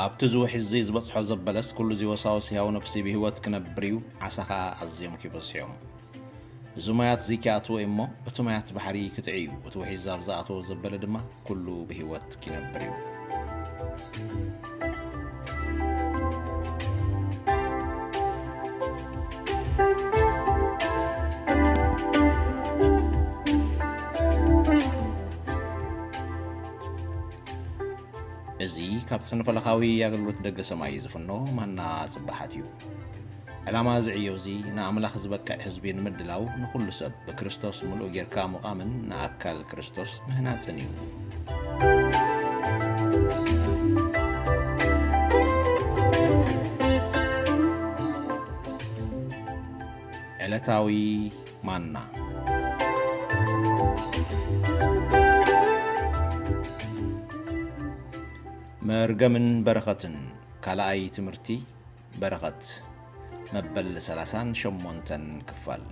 ኣብቲ እዚ ውሒዝ እዚ ዝበጽሖ ዘበለስ፣ ኩሉ እዚ ወሳወስ ህያው ነፍሲ ብህይወት ክነብር እዩ፣ ዓሳ ኸኣ ኣዝዮም ኪበዝሑ እዮም። እዚ ማያት እዚ ኪኣትዎ እዩ እሞ፣ እቲ ማያት ባሕሪ ክጥዒ እዩ። እቲ ውሒዝ ኣብ ዝኣተዎ ዘበለ ድማ፣ ኩሉ ብህይወት ኪነብር እዩ። እዚ ካብ ጽንፈለኻዊ ኣገልግሎት ደገ ሰማይ ዝፍኖ ማና ጽባሓት እዩ። ዕላማ እዚ ዕዮ እዚ ንኣምላኽ ዝበቅዕ ህዝቢ ንምድላው፣ ንኹሉ ሰብ ብክርስቶስ ምሉእ ጌርካ ምቓምን ንኣካል ክርስቶስ ምህናጽን እዩ። ዕለታዊ ማና። መርገምን በረኸትን፣ ካልኣይ ትምህርቲ በረኸት፣ መበል ሰላሳን ሸሞንተን ክፋል።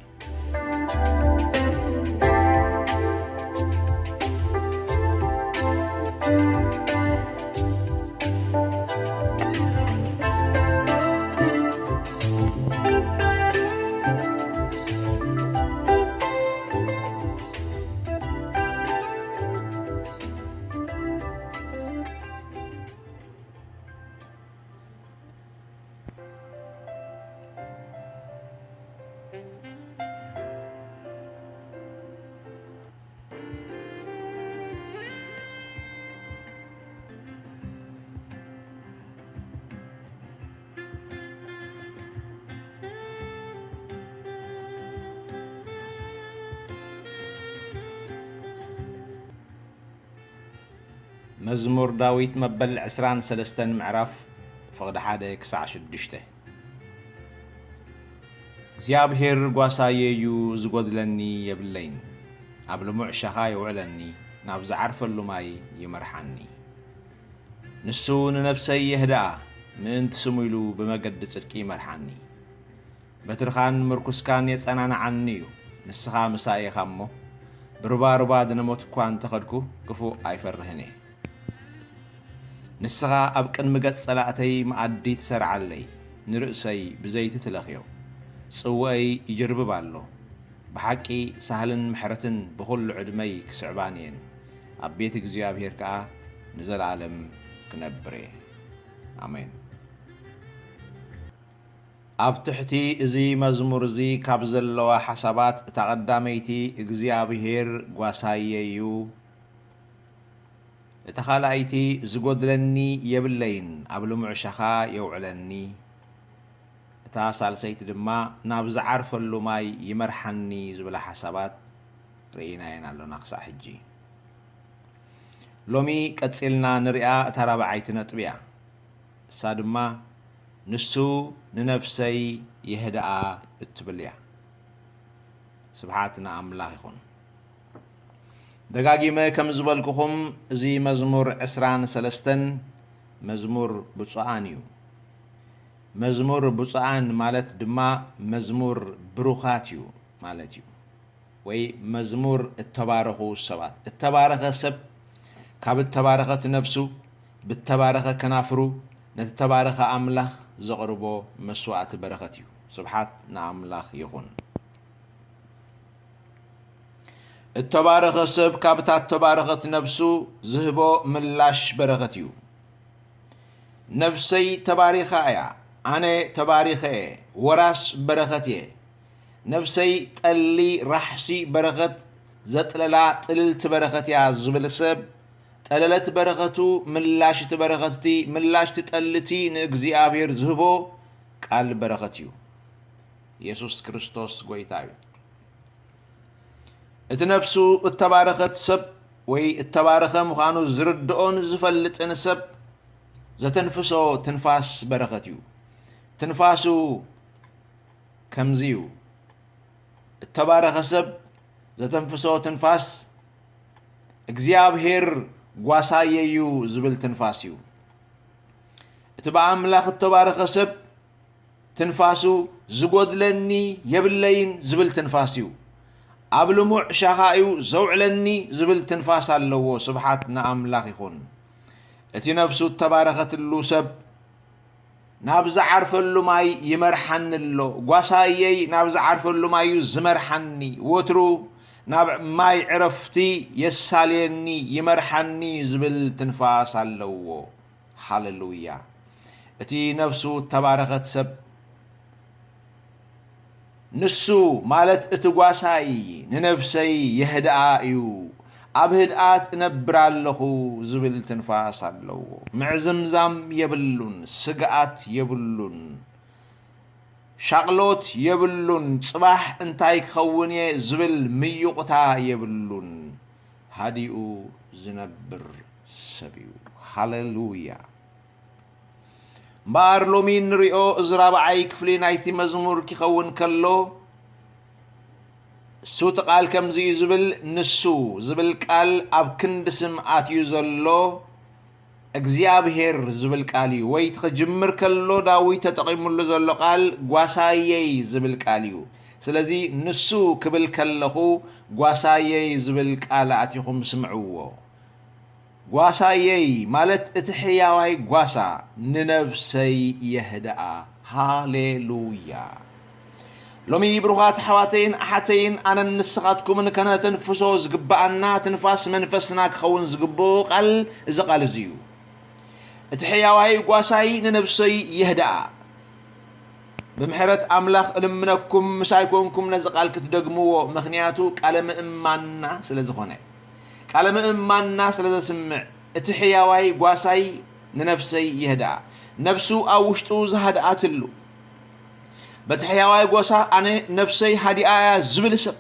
መዝሙር ዳዊት መበል ዕስራን ሰለስተን ምዕራፍ ፍቕዲ ሓደ ክሳዕ ሽዱሽተ። እግዚኣብሔር ጓሳየ እዩ፣ ዝጎድለኒ የብለይን። ኣብ ልሙዕ ሻኻ የውዕለኒ፣ ናብ ዝዓርፈሉ ማይ ይመርሓኒ። ንሱ ንነፍሰይ የህድኣ፣ ምእንቲ ስሙ ኢሉ ብመገዲ ጽድቂ ይመርሓኒ። በትርኻን ምርኩስካን የጸናንዓኒ እዩ። ንስኻ ምሳይ ኢኻ እሞ፣ ብሩባሩባ ድነ ሞት እኳ እንተ ኸድኩ፣ ክፉእ ኣይፈርህን እየ። ንስኻ ኣብ ቅድሚ ገጽ ጸላእተይ መኣዲ ትሰርዓለይ፣ ንርእሰይ ብዘይቲ ትለኽዮ፣ ጽውአይ ይጅርብብ ኣሎ። ብሓቂ ሳህልን ምሕረትን ብኹሉ ዕድመይ ክስዕባኒ እየን፣ ኣብ ቤት እግዚኣብሔር ከኣ ንዘለኣለም ክነብር እየ። ኣሜን። ኣብ ትሕቲ እዚ መዝሙር እዚ ካብ ዘለዋ ሓሳባት፣ እታ ቐዳመይቲ እግዚኣብሔር ጓሳየ እዩ፣ እታ ኻልኣይቲ ዝጎድለኒ የብለይን፣ ኣብ ልሙዕ ሻኻ የውዕለኒ፣ እታ ሳልሰይቲ ድማ ናብ ዝዓርፈሉ ማይ ይመርሓኒ ዝብላ ሓሳባት ርኢናየን ኣሎና ክሳዕ ሕጂ። ሎሚ ቀጺልና ንሪኣ እታ ራብዓይቲ ነጥቢ እያ። እሳ ድማ ንሱ ንነፍሰይ የህድኣ እትብል እያ። ስብሓት ንኣምላኽ ይኹን። ደጋጊመ ከም ዝበልኩኹም፣ እዚ መዝሙር ዕስራን ሰለስተን መዝሙር ብፁዓን እዩ። መዝሙር ብፁዓን ማለት ድማ መዝሙር ብሩኻት እዩ ማለት እዩ። ወይ መዝሙር እተባረኹ ሰባት። እተባረኸ ሰብ ካብ እተባረኸት ነፍሱ፣ ብተባረኸ ከናፍሩ፣ ነቲ ተባረኸ ኣምላኽ ዘቕርቦ መስዋእቲ በረኸት እዩ። ስብሓት ንኣምላኽ ይኹን። እተባረኸ ሰብ ካብታ እተባረኸት ነፍሱ ዝህቦ ምላሽ በረኸት እዩ። ነፍሰይ ተባሪኻ እያ፣ ኣነ ተባሪኸ እየ፣ ወራስ በረኸት እየ። ነፍሰይ ጠሊ ራሕሲ በረኸት ዘጥለላ ጥልልቲ በረኸት እያ ዝብል ሰብ፣ ጠለለት በረኸቱ ምላሽ እቲ በረኸት እቲ፣ ምላሽ እቲ ጠሊ እቲ ንእግዚኣብሔር ዝህቦ ቃል በረኸት እዩ። የሱስ ክርስቶስ ጐይታ እዩ። እቲ ነፍሱ እተባረኸት ሰብ ወይ እተባረኸ ምዃኑ ዝርድኦን ዝፈልጥን ሰብ ዘተንፍሶ ትንፋስ በረኸት እዩ። ትንፋሱ ከምዚ እዩ። እተባረኸ ሰብ ዘተንፍሶ ትንፋስ እግዚኣብሔር ጓሳየ እዩ ዝብል ትንፋስ እዩ። እቲ ብኣምላኽ እተባረኸ ሰብ ትንፋሱ ዝጎድለኒ የብለይን ዝብል ትንፋስ እዩ። ኣብ ልሙዕ ሻኻ እዩ ዘውዕለኒ ዝብል ትንፋስ ኣለዎ። ስብሓት ንኣምላኽ ይኹን። እቲ ነፍሱ እተባረኸትሉ ሰብ ናብ ዝዓርፈሉ ማይ ይመርሓኒ ኣሎ። ጓሳየይ ናብ ዝዓርፈሉ ማይ እዩ ዝመርሓኒ። ወትሩ ናብ ማይ ዕረፍቲ የሳልየኒ፣ ይመርሓኒ ዝብል ትንፋስ ኣለዎ። ሃሌሉያ! እቲ ነፍሱ እተባረኸት ሰብ ንሱ፣ ማለት እቲ ጓሳይ፣ ንነፍሰይ የህድኣ እዩ። ኣብ ህድኣት እነብር ኣለኹ ዝብል ትንፋስ ኣለዎ። ምዕዝምዛም የብሉን፣ ስግኣት የብሉን፣ ሻቕሎት የብሉን። ጽባሕ እንታይ ክኸውን እየ ዝብል ምዩቕታ የብሉን። ሃዲኡ ዝነብር ሰብ እዩ። ሃሌሉያ! እምበኣር ሎሚ እንሪኦ እዚ ራብዓይ ክፍሊ ናይቲ መዝሙር ኪኸውን ከሎ፣ እሱ እቲ ቃል ከምዚ እዩ ዝብል፣ ንሱ ዝብል ቃል ኣብ ክንዲ ስም ኣትዩ ዘሎ እግዚኣብሔር ዝብል ቃል እዩ። ወይ እቲ ክጅምር ከሎ ዳዊት ተጠቒሙሉ ዘሎ ቃል ጓሳየይ ዝብል ቃል እዩ። ስለዚ ንሱ ክብል ከለኹ ጓሳየይ ዝብል ቃል ኣቲኹም ስምዕዎ። ጓሳየይ ማለት እቲ ሕያዋይ ጓሳ ንነፍሰይ የህድኣ። ሃሌሉያ! ሎሚ ብሩኻት ኣሕዋተይን ኣሓተይን፣ ኣነን ንስኻትኩምን ከነተንፍሶ ዝግብኣና ትንፋስ መንፈስና ክኸውን ዝግብኦ ቃል እዚ ቃል እዚ እዩ። እቲ ሕያዋይ ጓሳይ ንነፍሰይ የህድኣ። ብምሕረት ኣምላኽ እልምነኩም፣ ምሳይ ኮንኩም ነዚ ቃል ክትደግምዎ፣ ምኽንያቱ ቃለ ምእማንና ስለ ዝኾነ። ቃለ ምእማንና ስለ ዘስምዕ፣ እቲ ሕያዋይ ጓሳይ ንነፍሰይ የህድኣ። ነፍሱ ኣብ ውሽጡ ዝሃድኣትሉ፣ በቲ ሕያዋይ ጓሳ ኣነ ነፍሰይ ሃዲኣ እያ ዝብል ሰብ፣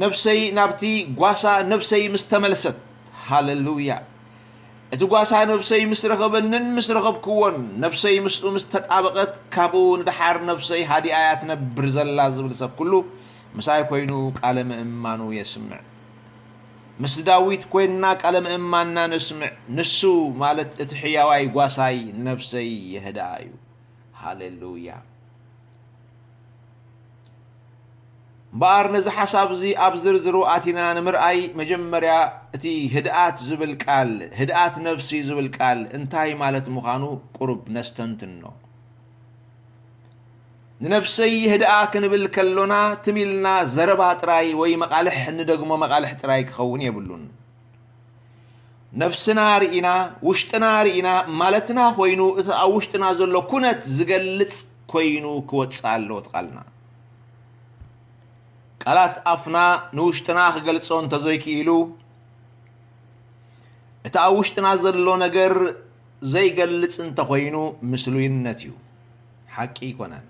ነፍሰይ ናብቲ ጓሳ ነፍሰይ ምስ ተመልሰት፣ ሃሌሉያ! እቲ ጓሳ ነፍሰይ ምስ ረኸበንን ምስ ረኸብክዎን፣ ነፍሰይ ምስኡ ምስ ተጣበቐት፣ ካብኡ ንደሓር ነፍሰይ ሃዲኣ እያ ትነብር ዘላ ዝብል ሰብ ኩሉ ምሳይ ኮይኑ ቃለ ምእማኑ የስምዕ። ምስ ዳዊት ኮይንና ቃለ ምእማንና ነስምዕ። ንሱ ማለት እቲ ሕያዋይ ጓሳይ ንነፍሰይ የህድኣ እዩ። ሃሌሉያ! እምበኣር ነዚ ሓሳብ እዚ ኣብ ዝርዝሩ ኣቲና ንምርኣይ፣ መጀመርያ እቲ ህድኣት ዝብል ቃል፣ ህድኣት ነፍሲ ዝብል ቃል እንታይ ማለት ምዃኑ ቁሩብ ነስተንትኖ። ንነፍሰይ ህድኣ ክንብል ከሎና፣ ትም ኢልና ዘረባ ጥራይ ወይ መቓልሕ እንደግሞ መቓልሕ ጥራይ ክኸውን የብሉን። ነፍስና ርኢና፣ ውሽጥና ርኢና ማለትና ኮይኑ፣ እቲ ኣብ ውሽጥና ዘሎ ኩነት ዝገልጽ ኮይኑ ክወጽእ ኣለዎ እቲ ቃልና። ቃላት ኣፍና ንውሽጥና ክገልጾ እንተዘይክኢሉ፣ እቲ ኣብ ውሽጥና ዘሎ ነገር ዘይገልጽ እንተኾይኑ፣ ምስሉይነት እዩ፣ ሓቂ ኣይኮነን።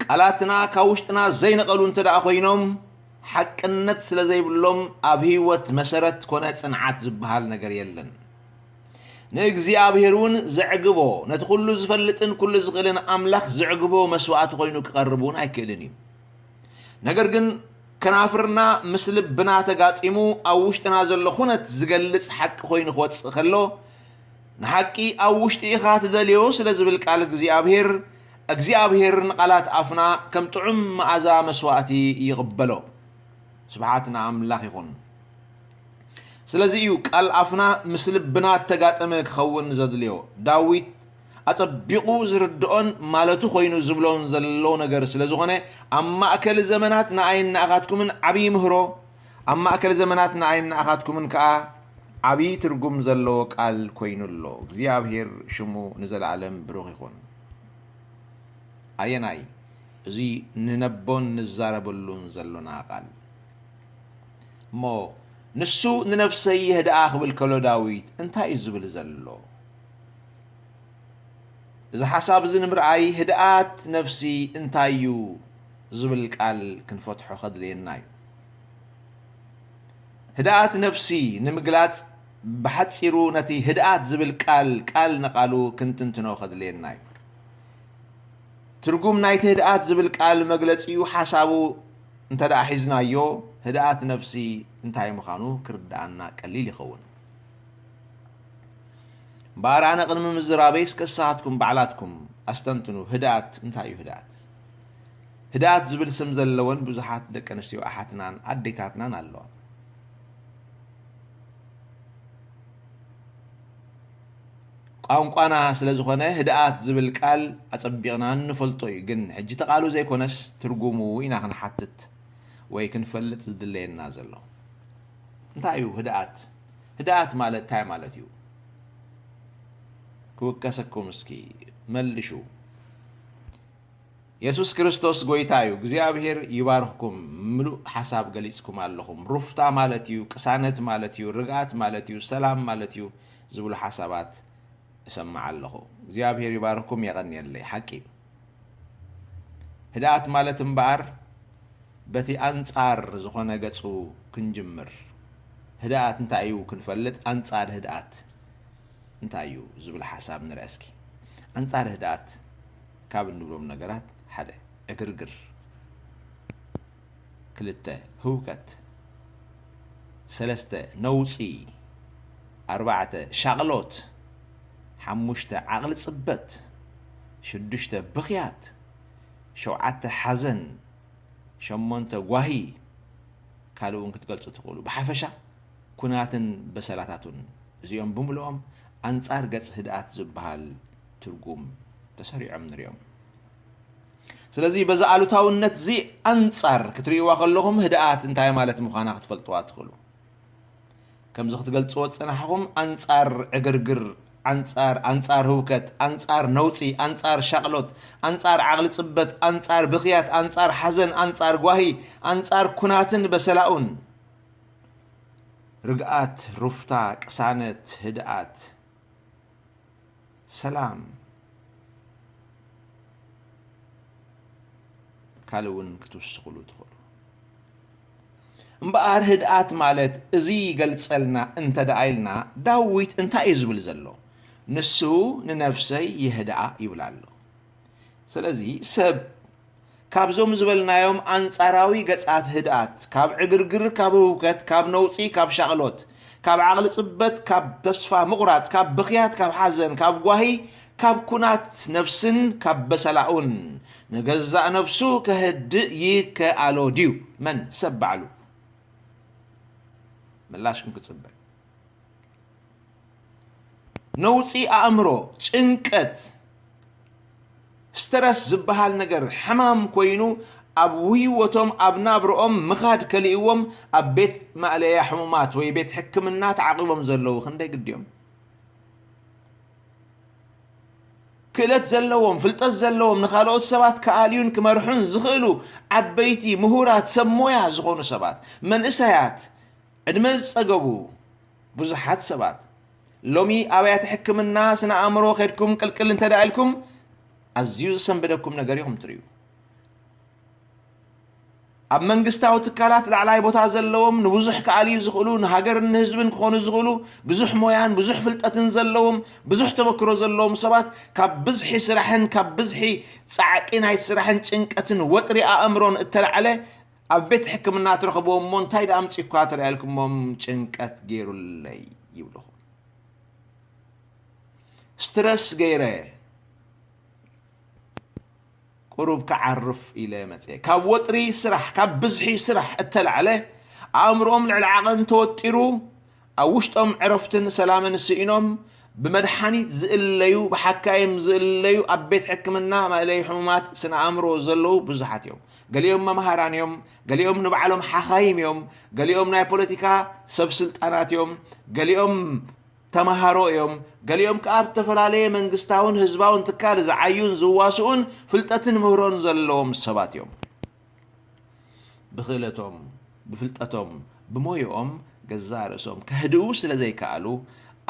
ቃላትና ካብ ውሽጥና ዘይነቐሉ እንተ ደኣ ኮይኖም፣ ሓቅነት ስለ ዘይብሎም፣ ኣብ ህይወት መሰረት ኮነ ጽንዓት ዝበሃል ነገር የለን። ንእግዚኣብሔር እውን ዘዕግቦ፣ ነቲ ኩሉ ዝፈልጥን ኩሉ ዝኽእልን ኣምላኽ ዘዕግቦ መስዋእቲ ኮይኑ ክቐርብ እውን ኣይክእልን እዩ። ነገር ግን፣ ከናፍርና ምስ ልብና ተጋጢሙ፣ ኣብ ውሽጥና ዘሎ ኩነት ዝገልጽ ሓቂ ኮይኑ ክወጽእ ከሎ፣ ንሓቂ ኣብ ውሽጢ ኢኻ ትደልዮ ስለ ዝብል ቃል እግዚኣብሔር፣ እግዚኣብሔር ንቓላት ኣፍና ከም ጥዑም መኣዛ መስዋእቲ ይቕበሎ። ስብሓት ንኣምላኽ ይኹን። ስለዚ እዩ ቃል ኣፍና ምስ ልብና እተጋጠመ ክኸውን ዘድልዮ። ዳዊት ኣጸቢቑ ዝርድኦን ማለቱ ኮይኑ ዝብሎን ዘሎ ነገር ስለ ዝኾነ፣ ኣብ ማእከል ዘመናት ንኣይን ንኣኻትኩምን ዓብዪ ምህሮ፣ ኣብ ማእከል ዘመናት ንኣይን ንኣኻትኩምን ከኣ ዓብዪ ትርጉም ዘለዎ ቃል ኮይኑ ኣሎ። እግዚኣብሔር ሽሙ ንዘለኣለም ብሩኽ ይኹን። ኣየናይ? እዚ ንነቦን ንዛረበሉን ዘሎና ቃል። እሞ ንሱ ንነፍሰይ የህድኣ ክብል ከሎ ዳዊት እንታይ እዩ ዝብል ዘሎ? እዚ ሓሳብ እዚ ንምርኣይ ህድኣት ነፍሲ እንታይ እዩ ዝብል ቃል ክንፈትሖ ከድልየና እዩ። ህድኣት ነፍሲ ንምግላጽ ብሓጺሩ ነቲ ህድኣት ዝብል ቃል ቃል ንቓሉ ክንትንትኖ ከድልየና እዩ። ትርጉም ናይቲ ህድኣት ዝብል ቃል መግለጺኡ ሓሳቡ እንተ ደኣ ሒዝናዮ፣ ህድኣት ነፍሲ እንታይ ምዃኑ ክርድኣና ቀሊል ይኸውን። እምበኣር ኣነ ቅድሚ ምዝራበይ እስከ ንስኻትኩም ባዕላትኩም ኣስተንትኑ፣ ህድኣት እንታይ እዩ ህድኣት? ህድኣት ዝብል ስም ዘለወን ብዙሓት ደቂ ኣንስትዮ ኣሓትናን ኣዴታትናን ኣለዋ። ቋንቋና ስለ ዝኾነ ህድኣት ዝብል ቃል ኣጸቢቕና እንፈልጦ እዩ። ግን ሕጂ እቲ ቃሉ ዘይኮነስ ትርጉሙ ኢና ክንሓትት ወይ ክንፈልጥ ዝድለየና ዘሎ። እንታይ እዩ ህድኣት? ህድኣት ማለት እንታይ ማለት እዩ? ክውከሰኩም እስኪ መልሹ። የሱስ ክርስቶስ ጎይታ እዩ። እግዚኣብሔር ይባርኽኩም። ምሉእ ሓሳብ ገሊጽኩም ኣለኹም። ሩፍታ ማለት እዩ፣ ቅሳነት ማለት እዩ፣ ርግኣት ማለት እዩ፣ ሰላም ማለት እዩ ዝብሉ ሓሳባት እሰምዕ ኣለኹ። እግዚኣብሔር ይባርኽኩም፣ የቐንየለይ። ሓቂ እዩ። ህድኣት ማለት እምበኣር በቲ ኣንጻር ዝኾነ ገጹ ክንጅምር። ህድኣት እንታይ እዩ ክንፈልጥ፣ ኣንጻር ህድኣት እንታይ እዩ ዝብል ሓሳብ ንርኣ እስኪ። ኣንጻር ህድኣት ካብ እንብሎም ነገራት ሓደ ዕግርግር፣ ክልተ ህውከት፣ ሰለስተ ነውጺ፣ ኣርባዕተ ሻቕሎት፣ ሓሙሽተ ዓቕሊ ጽበት፣ ሽዱሽተ ብኽያት፣ ሸውዓተ ሓዘን፣ ሸሞንተ ጓሂ፣ ካልእ እውን ክትገልጹ ትኽእሉ። ብሓፈሻ ኩናትን በሰላታቱን እዚኦም ብምልኦም ኣንጻር ገጽ ህድኣት ዝበሃል ትርጉም ተሰሪዖም ንሪኦም። ስለዚ በዛ ኣሉታውነት እዚ ኣንጻር ክትርእይዋ ከለኹም ህድኣት እንታይ ማለት ምዃና ክትፈልጥዋ ትኽእሉ። ከምዚ ክትገልጽዎ ዝጸናሕኹም ኣንጻር ዕግርግር፣ ኣንጻር፣ ኣንጻር ህውከት፣ ኣንጻር ነውጺ፣ ኣንጻር ሻቕሎት፣ ኣንጻር ዓቕሊ ጽበት፣ ኣንጻር ብኽያት፣ ኣንጻር ሓዘን፣ ኣንጻር ጓሂ፣ ኣንጻር ኩናትን በሰላኡን፣ ርግኣት፣ ሩፍታ፣ ቅሳነት፣ ህድኣት፣ ሰላም፣ ካልእ እውን ክትውስኽሉ ትኽእሉ። እምበኣር ህድኣት ማለት እዚ ይገልጸልና እንተ ደኣ ኢልና፣ ዳዊት እንታይ እዩ ዝብል ዘሎ? ንሱ ንነፍሰይ የህድኣ ይብል ኣሎ። ስለዚ ሰብ ካብዞም ዝበልናዮም ኣንጻራዊ ገጻት ህድኣት፣ ካብ ዕግርግር፣ ካብ ህውከት፣ ካብ ነውጺ፣ ካብ ሻቕሎት፣ ካብ ዓቕሊ ጽበት፣ ካብ ተስፋ ምቑራጽ፣ ካብ ብኽያት፣ ካብ ሓዘን፣ ካብ ጓሂ፣ ካብ ኩናት ነፍስን ካብ በሰላኡን ንገዛእ ነፍሱ ከህድእ ይከኣሎ ድዩ? መን? ሰብ ባዕሉ። ምላሽኩም ክጽበ። ነውጺ ኣእምሮ፣ ጭንቀት፣ ስትረስ ዝበሃል ነገር ሕማም ኮይኑ ኣብ ህይወቶም፣ ኣብ ናብርኦም ምኻድ ከሊእዎም ኣብ ቤት ማእለያ ሕሙማት ወይ ቤት ሕክምና ተዓቒቦም ዘለዉ ክንደይ ግዲዮም? ክእለት ዘለዎም፣ ፍልጠት ዘለዎም፣ ንኻልኦት ሰባት ክኣልዩን ክመርሑን ዝኽእሉ ዓበይቲ፣ ምሁራት፣ ሰብ ሞያ ዝኾኑ ሰባት፣ መንእሰያት፣ ዕድመ ዝጸገቡ ብዙሓት ሰባት ሎሚ ኣብያተ ሕክምና ስነ ኣእምሮ ከድኩም ቅልቅል እንተ ደኣ ኢልኩም ኣዝዩ ዘሰንብደኩም ነገር ኢኹም ትርእዩ። ኣብ መንግስታዊ ትካላት ላዕላይ ቦታ ዘለዎም ንብዙሕ ክኣልዩ ዝኽእሉ፣ ንሃገርን ንህዝብን ክኾኑ ዝኽእሉ፣ ብዙሕ ሞያን ብዙሕ ፍልጠትን ዘለዎም፣ ብዙሕ ተመክሮ ዘለዎም ሰባት ካብ ብዝሒ ስራሕን ካብ ብዝሒ ጻዕቂ ናይ ስራሕን ጭንቀትን ወጥሪ ኣእምሮን እተላዕለ ኣብ ቤት ሕክምና ትረኽብዎም እሞ እንታይ ደኣ ኣምጺእኳ ተደኣ ኢልኩሞም ጭንቀት ገይሩለይ ይብልኹም። ስትረስ ገይረ ቁሩብ ክዓርፍ ኢለ መጽየ። ካብ ወጥሪ ስራሕ፣ ካብ ብዝሒ ስራሕ እተላዕለ ኣእምሮኦም ልዕሊ ዓቐን ተወጢሩ ኣብ ውሽጦም ዕረፍትን ሰላምን ስኢኖም ብመድሓኒት ዝእለዩ፣ ብሓካይም ዝእለዩ ኣብ ቤት ሕክምና መእለዪ ሕሙማት ስነ ኣእምሮ ዘለዉ ብዙሓት እዮም። ገሊኦም መምሃራን እዮም፣ ገሊኦም ንባዕሎም ሓኻይም እዮም፣ ገሊኦም ናይ ፖለቲካ ሰብ ስልጣናት እዮም፣ ገሊኦም ተምሃሮ እዮም፣ ገሊኦም ከኣ ኣብ ዝተፈላለየ መንግስታውን ህዝባውን ትካል ዝዓዩን ዝዋስኡን ፍልጠትን ምህሮን ዘለዎም ሰባት እዮም። ብኽእለቶም፣ ብፍልጠቶም፣ ብሞይኦም ገዛእ ርእሶም ከህድኡ ስለ ዘይከኣሉ፣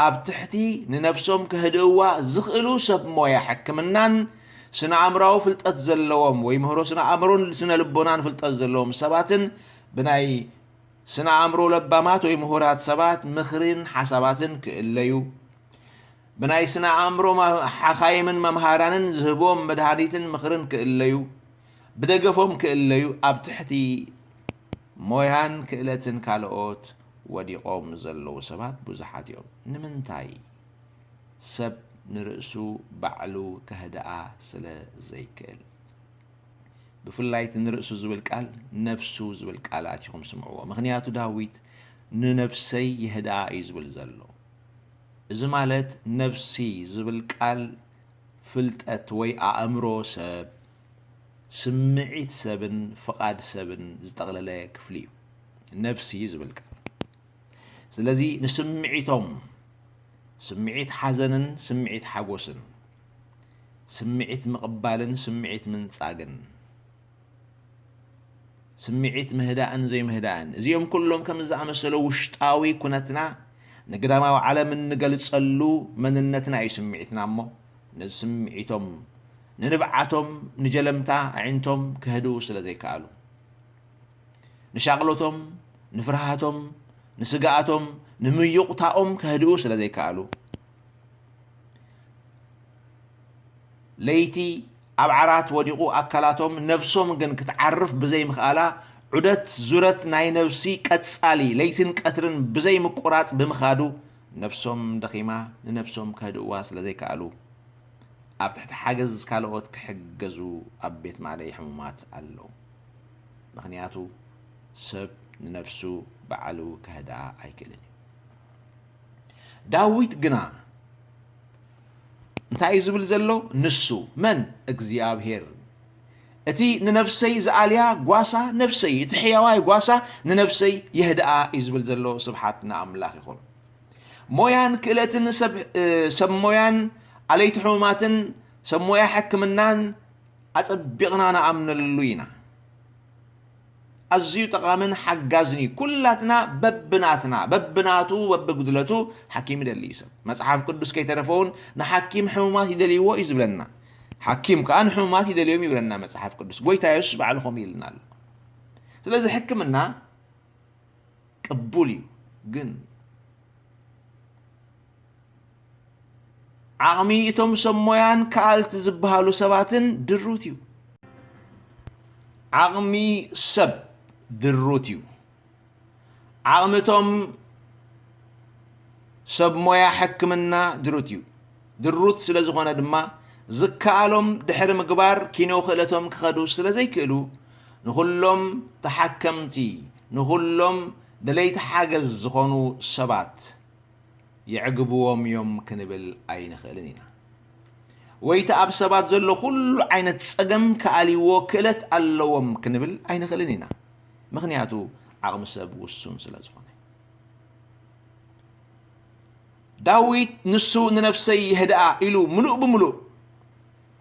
ኣብ ትሕቲ ንነፍሶም ከህድእዋ ዝኽእሉ ሰብ ሞያ ሕክምናን ስነ ኣእምራዊ ፍልጠት ዘለዎም ወይ ምህሮ ስነ ኣእምሮን ስነ ልቦናን ፍልጠት ዘለዎም ሰባትን ብናይ ስነ ኣእምሮ ለባማት ወይ ምሁራት ሰባት ምኽርን ሓሳባትን ክእለዩ፣ ብናይ ስነ ኣእምሮ ማ-፣ ሓኻይምን መምሃራንን ዝህብዎም መድሃኒትን ምኽርን ክእለዩ፣ ብደገፎም ክእለዩ ኣብ ትሕቲ ሞያን ክእለትን ካልኦት ወዲቖም ዘለዉ ሰባት ብዙሓት እዮም። ንምንታይ? ሰብ ንርእሱ ባዕሉ ከህድኣ ስለ ዘይክእል። ብፍላይ እቲ ንርእሱ ዝብል ቃል፣ ነፍሱ ዝብል ቃላት ኢኹም ስምዕዎ። ምኽንያቱ ዳዊት ንነፍሰይ የህድኣ እዩ ዝብል ዘሎ። እዚ ማለት ነፍሲ ዝብል ቃል ፍልጠት ወይ ኣእምሮ ሰብ፣ ስምዒት ሰብን ፍቓድ ሰብን ዝጠቕለለ ክፍሊ እዩ። ነፍሲ ዝብል ቃል። ስለዚ ንስምዒቶም፣ ስምዒት ሓዘንን ስምዒት ሓጎስን፣ ስምዒት ምቕባልን ስምዒት ምንጻግን፣ ስምዒት ምህዳእን ዘይምህዳእን፣ እዚኦም ኩሎም ከምዚ ዝኣመሰለ ውሽጣዊ ኩነትና ንግዳማዊ ዓለም እንገልጸሉ መንነትና እዩ ስምዒትና። እሞ ነዚ ስምዒቶም፣ ንንብዓቶም፣ ንጀለምታ ኣዒንቶም ከህድኡ ስለ ዘይከኣሉ፣ ንሻቕሎቶም፣ ንፍርሃቶም፣ ንስግኣቶም፣ ንምዩቕታኦም ከህድኡ ስለ ዘይከኣሉ፣ ለይቲ ኣብ ዓራት ወዲቑ ኣካላቶም፣ ነፍሶም ግን ክትዓርፍ ብዘይምኽኣላ፣ ዑደት ዙረት ናይ ነፍሲ ቀጻሊ ለይትን ቀትርን ብዘይምቁራጽ ብምኻዱ፣ ነፍሶም ደኺማ፣ ንነፍሶም ከህድእዋ ስለ ዘይከኣሉ፣ ኣብ ትሕቲ ሓገዝ ካልኦት ክሕገዙ ኣብ ቤት ማእለይ ሕሙማት ኣለዉ። ምኽንያቱ ሰብ ንነፍሱ ባዕሉ ከህድኣ ኣይክእልን እዩ። ዳዊት ግና እንታይ እዩ ዝብል ዘሎ? ንሱ መን? እግዚኣብሔር። እቲ ንነፍሰይ ዝኣልያ ጓሳ ነፍሰይ፣ እቲ ሕያዋይ ጓሳ ንነፍሰይ የህድኣ እዩ ዝብል ዘሎ። ስብሓት ንኣምላኽ ይኹን። ሞያን ክእለትን ሰብ፣ እ፣ ሰብ ሞያን ኣለይቲ ሕሙማትን ሰብ ሞያ ሕክምናን ኣጸቢቕና ንኣምነሉ ኢና። ኣዝዩ ጠቓምን ሓጋዝን እዩ። ኩላትና በብናትና፣ በብናቱ፣ በብጉድለቱ ሓኪም ይደሊ እዩ ሰብ። መጽሓፍ ቅዱስ ከይተረፈ እውን ንሓኪም ሕሙማት ይደልይዎ እዩ ዝብለና። ሓኪም ከኣ ንሕሙማት ይደልዮም ይብለና መጽሓፍ ቅዱስ። ጎይታ የሱስ ባዕሉ ከምኡ ኢልና ኣሎ። ስለዚ ሕክምና ቅቡል እዩ፣ ግን ዓቕሚ እቶም ሰብ ሞያን ከኣልቲ ዝበሃሉ ሰባትን ድሩት እዩ። ዓቕሚ ሰብ ድሩት እዩ። ዓቕሚ እቶም ሰብ ሞያ ሕክምና ድሩት እዩ። ድሩት ስለ ዝኾነ ድማ ዝከኣሎም ድሕሪ ምግባር ኪኖ ክእለቶም ክኸዱ ስለ ዘይክእሉ፣ ንኹሎም ተሓከምቲ፣ ንኹሎም ደለይቲ ሓገዝ ዝኾኑ ሰባት የዕግብዎም እዮም ክንብል ኣይንኽእልን ኢና። ወይ እቲ ኣብ ሰባት ዘሎ ኩሉ ዓይነት ጸገም ክኣልይዎ ክእለት ኣለዎም ክንብል ኣይንኽእልን ኢና። ምኽንያቱ ዓቕሚ ሰብ ውሱን ስለ ዝኾነ። ዳዊት ንሱ ንነፍሰይ የህድኣ ኢሉ ምሉእ ብምሉእ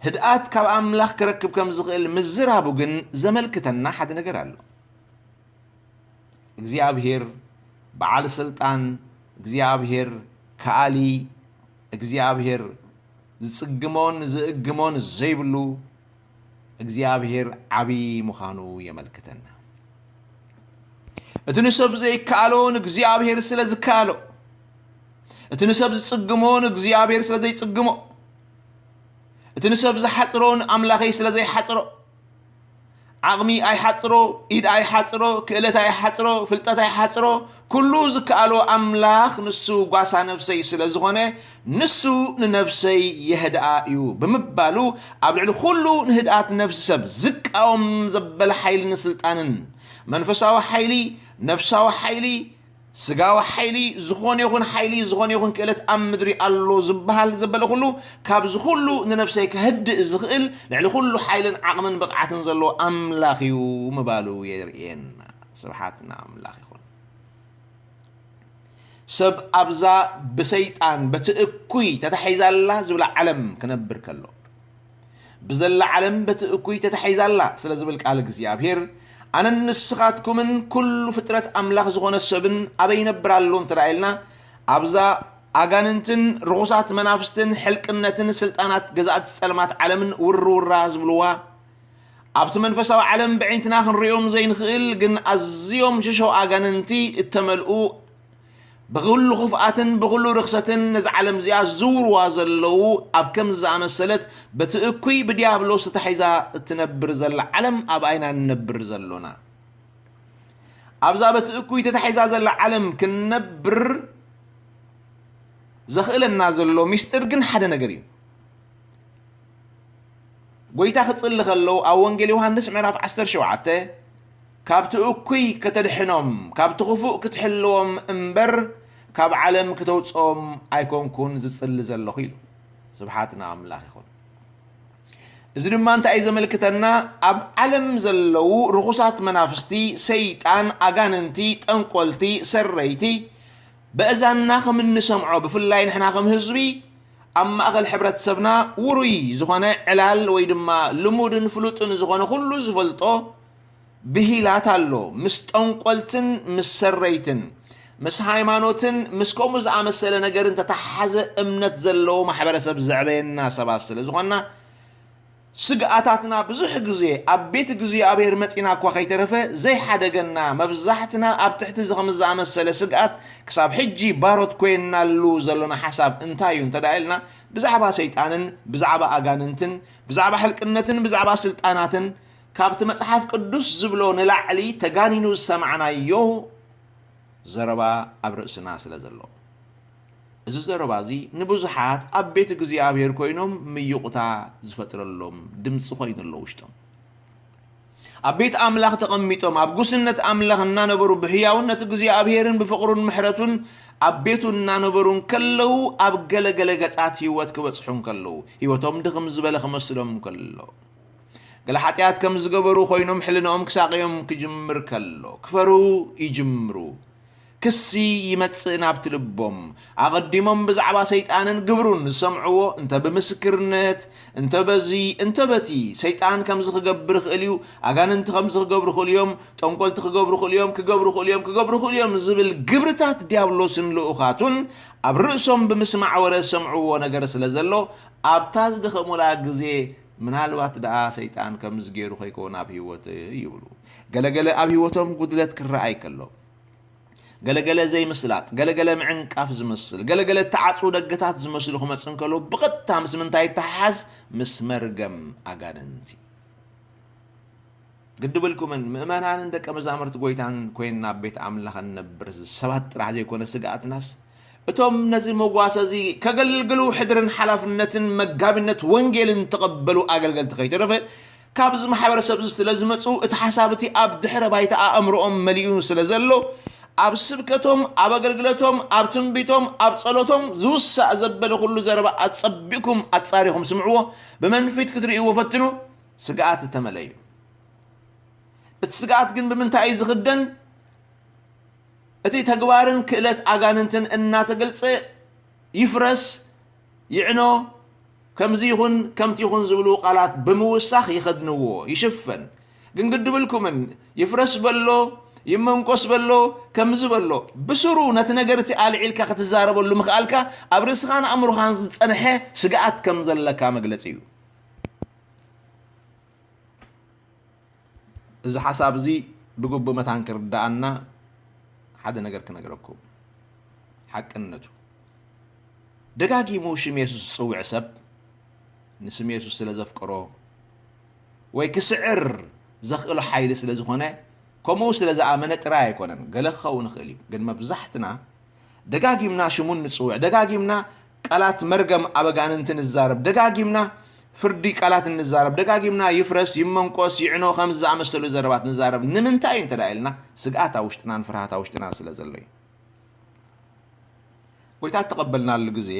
ህድኣት ካብ ኣምላኽ ክረክብ ከም ዝኽእል ምዝራቡ ግን ዘመልክተና ሓደ ነገር ኣሎ። እግዚኣብሔር በዓል ስልጣን፣ እግዚኣብሔር ከኣሊ፣ እግዚኣብሔር ዝጽግሞን ዝእግሞን ዘይብሉ እግዚኣብሔር ዓብዪ ምዃኑ የመልክተና። እቲ ንሰብ ዘይከኣሎ ንእግዚኣብሔር ስለ ዝከኣሎ፣ እቲ ንሰብ ዝጽግሞ ንእግዚኣብሔር ስለ ዘይጽግሞ፣ እቲ ንሰብ ዝሓጽሮ ንኣምላኸይ ስለ ዘይሓጽሮ፣ ዓቕሚ ኣይሓጽሮ፣ ኢድ ኣይሓጽሮ፣ ክእለት ኣይሓጽሮ፣ ፍልጠት ኣይሓጽሮ፣ ኩሉ ዝከኣሎ ኣምላኽ ንሱ ጓሳ ነፍሰይ ስለ ዝኾነ፣ ንሱ ንነፍሰይ የህድኣ እዩ ብምባሉ፣ ኣብ ልዕሊ ኩሉ ንህድኣት ነፍሲ ሰብ ዝቃወም ዘበለ ሓይልን ስልጣንን፣ መንፈሳዊ ሓይሊ፣ ነፍሳዊ ሓይሊ፣ ስጋዊ ሓይሊ፣ ዝኾነ ይኹን ሓይሊ፣ ዝኾነ ይኹን ክእለት ኣብ ምድሪ ኣሎ ዝበሃል ዘበለ ኩሉ፣ ካብዚ ኩሉ ንነፍሰይ ከህድእ ዝኽእል፣ ልዕሊ ኩሉ ሓይልን ዓቕምን ብቕዓትን ዘለዎ ኣምላኽ እዩ ምባሉ የርእየና። ስብሓት ንኣምላኽ ይኹን። ሰብ ኣብዛ ብሰይጣን፣ በቲ እኩይ ተታሒዛላ ዝብላ ዓለም ክነብር ከሎ፣ ብዘላ ዓለም በቲ እኩይ ተታሒዛላ ስለ ዝብል ቃል እግዚኣብሔር፣ ኣነን ንስኻትኩምን ኩሉ ፍጥረት ኣምላኽ ዝኾነ ሰብን ኣበይ ይነብር ኣሎ እንተ ደኣ ኢልና፣ ኣብዛ ኣጋንንትን ርኹሳት መናፍስትን ሕልቅነትን ስልጣናት ገዛእቲ ጸልማት ዓለምን ውርውራ ዝብልዋ፣ ኣብቲ መንፈሳዊ ዓለም ብዒንትና ክንርእዮም ዘይንኽእል ግን ኣዝዮም ሽሾ ኣጋንንቲ እተመልኡ፣ ብኹሉ ክፍኣትን ብኹሉ ርኽሰትን ነዛ ዓለም እዚኣ ዝዝውርዋ ዘለዉ፣ ኣብ ከምዚ ዝኣመሰለት በቲ እኩይ ብዲያብሎስ ተታሒዛ እትነብር ዘላ ዓለም ኣብኣ ኢና ንነብር ዘሎና። ኣብዛ በቲ እኩይ ተታሒዛ ዘላ ዓለም ክንነብር ዘኽእለና ዘሎ ሚስጥር ግን ሓደ ነገር እዩ። ጎይታ ክጽሊ ከሎ ኣብ ወንጌል ዮሃንስ ምዕራፍ ዓሰርተ ሸውዓተ፣ "ካብቲ እኩይ ከተድሕኖም፣ ካብቲ ክፉእ ክትሕልዎም እምበር፣ ካብ ዓለም ክተውፅኦም ኣይኮንኩን ዝፅሊ ዘለኹ ኢሉ። ስብሓት ንኣምላኽ ይኹን። እዚ ድማ እንታይ እዩ ዘመልክተና? ኣብ ዓለም ዘለዉ ርኹሳት መናፍስቲ፣ ሰይጣን፣ ኣጋንንቲ፣ ጠንቆልቲ፣ ሰረይቲ፣ በእዛንና ከም እንሰምዖ፣ ብፍላይ ንሕና ከም ህዝቢ ኣብ ማእኸል ሕብረተሰብና ውሩይ ዝኾነ ዕላል ወይ ድማ ልሙድን ፍሉጥን ዝኾነ ኩሉ ዝፈልጦ ብሂላት ኣሎ። ምስ ጠንቆልትን ምስ ሰረይትን ምስ ሃይማኖትን ምስ ከምኡ ዝኣመሰለ ነገርን ተተሓሓዘ እምነት ዘለዎ ማሕበረሰብ ዘዕበየና ሰባት ስለ ዝኾንና፣ ስግኣታትና ብዙሕ ግዜ ኣብ ቤት እግዚኣብሔር መጺና እኳ ከይተረፈ ዘይሓደገና፣ መብዛሕትና ኣብ ትሕቲ እዚ ከም ዝኣመሰለ ስግኣት ክሳብ ሕጂ ባሮት ኮይንናሉ ዘሎና ሓሳብ እንታይ እዩ እንተ ደኣ ኢልና፣ ብዛዕባ ሰይጣንን ብዛዕባ ኣጋንንትን ብዛዕባ ሕልቅነትን ብዛዕባ ስልጣናትን ካብቲ መጽሓፍ ቅዱስ ዝብሎ ንላዕሊ ተጋኒኑ ዝሰማዕናዮ ዘረባ ኣብ ርእስና ስለ ዘሎ፣ እዚ ዘረባ እዚ ንብዙሓት ኣብ ቤት እግዚኣብሔር ኮይኖም ምይቑታ ዝፈጥረሎም ድምፂ ኮይኑ ኣሎ ውሽጦም። ኣብ ቤት ኣምላኽ ተቐሚጦም ኣብ ጉስነት ኣምላኽ እናነበሩ ብሕያውነት እግዚኣብሔርን ብፍቕሩን ምሕረቱን ኣብ ቤቱ እናነበሩ እንከለዉ፣ ኣብ ገለገለ ገጻት ህይወት ክበጽሑ እንከለዉ፣ ህይወቶም ድኽም ዝበለ ክመስሎም እንከሎ፣ ገለ ሓጢኣት ከም ዝገበሩ ኮይኖም ሕልናኦም ክሳቕዮም ክጅምር ከሎ፣ ክፈርሁ ይጅምሩ። ክሲ ይመጽእ ናብቲ ልቦም። ኣቐዲሞም ብዛዕባ ሰይጣንን ግብሩን ዝሰምዕዎ፣ እንተ ብምስክርነት፣ እንተ በዚ፣ እንተ በቲ፣ ሰይጣን ከምዚ ክገብር ይኽእል እዩ፣ ኣጋንንቲ ከምዚ ክገብሩ ይኽእሉ እዮም፣ ጠንቆልቲ ክገብሩ ይኽእሉ እዮም፣ ክገብሩ ይኽእሉ እዮም፣ ክገብሩ ይኽእሉ እዮም ዝብል ግብርታት ዲያብሎስን ልኡኻቱን ኣብ ርእሶም ብምስማዕ ወረ ዝሰምዕዎ ነገር ስለ ዘሎ፣ ኣብታ ዝደኸሙላ ግዜ ምናልባት ደኣ ሰይጣን ከምዚ ገይሩ ከይከውን ኣብ ህይወት ይብሉ። ገለገለ ኣብ ህይወቶም ጉድለት ክረኣይ ከሎ፣ ገለገለ ዘይምስላጥ፣ ገለገለ ምዕንቃፍ ዝመስል፣ ገለገለ እተዓጽዉ ደገታት ዝመስሉ ክመጽእ እንከሎ፣ ብቐጥታ ምስ ምንታይ ይተሓሓዝ? ምስ መርገም ኣጋንንቲ። ግዲ ብልኩምን ምእመናንን ደቀ መዛሙርቲ ጐይታን ኮይንና ኣብ ቤት ኣምላኽ እንነብር ሰባት ጥራሕ ዘይኮነ ስግኣትናስ፣ እቶም ነዚ መጓሰ እዚ ከገልግሉ ሕድርን ሓላፍነትን መጋቢነት ወንጌልን ዝተቐበሉ ኣገልገልቲ ከይተረፈ ካብዚ ማሕበረሰብ እዚ ስለ ዝመጹ፣ እቲ ሓሳብ እቲ ኣብ ድሕረ ባይታ ኣእምሮኦም መሊኡ ስለ ዘሎ፣ ኣብ ስብከቶም፣ ኣብ ኣገልግለቶም፣ ኣብ ትንቢቶም፣ ኣብ ጸሎቶም ዝውሳእ ዘበለ ኩሉ ዘረባ ኣጸቢቕኩም ኣጻሪኹም ስምዕዎ፣ ብመንፊት ክትርእይዎ ፈትኑ፣ ስግኣት ዝተመልአ እዩ። እቲ ስግኣት ግን ብምንታይ እዩ ዝኽደን? እቲ ተግባርን ክእለት ኣጋንንትን እናተገልጸ ይፍረስ፣ ይዕኖ፣ ከምዚ ይኹን፣ ከምቲ ይኹን ዝብሉ ቃላት ብምውሳኽ ይኸድንዎ፣ ይሽፈን። ግን ግዲ ብልኩምን፣ ይፍረስ በሎ፣ ይመንቆስ በሎ፣ ከምዚ በሎ፣ ብስሩ ነቲ ነገር እቲ ኣልዒልካ ክትዛረበሉ ምኽኣልካ፣ ኣብ ርእስኻን ኣእምሮኻን ዝጸንሐ ስግኣት ከም ዘለካ መግለጺ እዩ። እዚ ሓሳብ እዚ ብግቡእ መታን ክርድኣና ሓደ ነገር ክነግረኩም። ሓቅነቱ፣ ደጋጊሙ ሽም የሱስ ዝጽውዕ ሰብ፣ ንስም የሱስ ስለ ዘፍቅሮ ወይ ክስዕር ዘኽእሎ ሓይሊ ስለ ዝኾነ፣ ከምኡ ስለ ዝኣመነ ጥራይ ኣይኮነን። ገለ ክኸውን ይኽእል እዩ፣ ግን መብዛሕትና ደጋጊምና ሽሙ ንጽውዕ፣ ደጋጊምና ቃላት መርገም ኣብ ኣጋንንቲ ንዛረብ፣ ደጋጊምና ፍርዲ ቃላት እንዛረብ፣ ደጋጊምና ይፍረስ፣ ይመንቆስ፣ ይዕኖ ከምዚ ዝኣመሰሉ ዘረባት ንዛረብ። ንምንታይ እንተ ደኣ ኢልና፣ ስግኣት ኣብ ውሽጥናን ፍርሃት ኣብ ውሽጥናን ስለ ዘሎ እዩ። ጐይታ እተቐበልናሉ ግዜ፣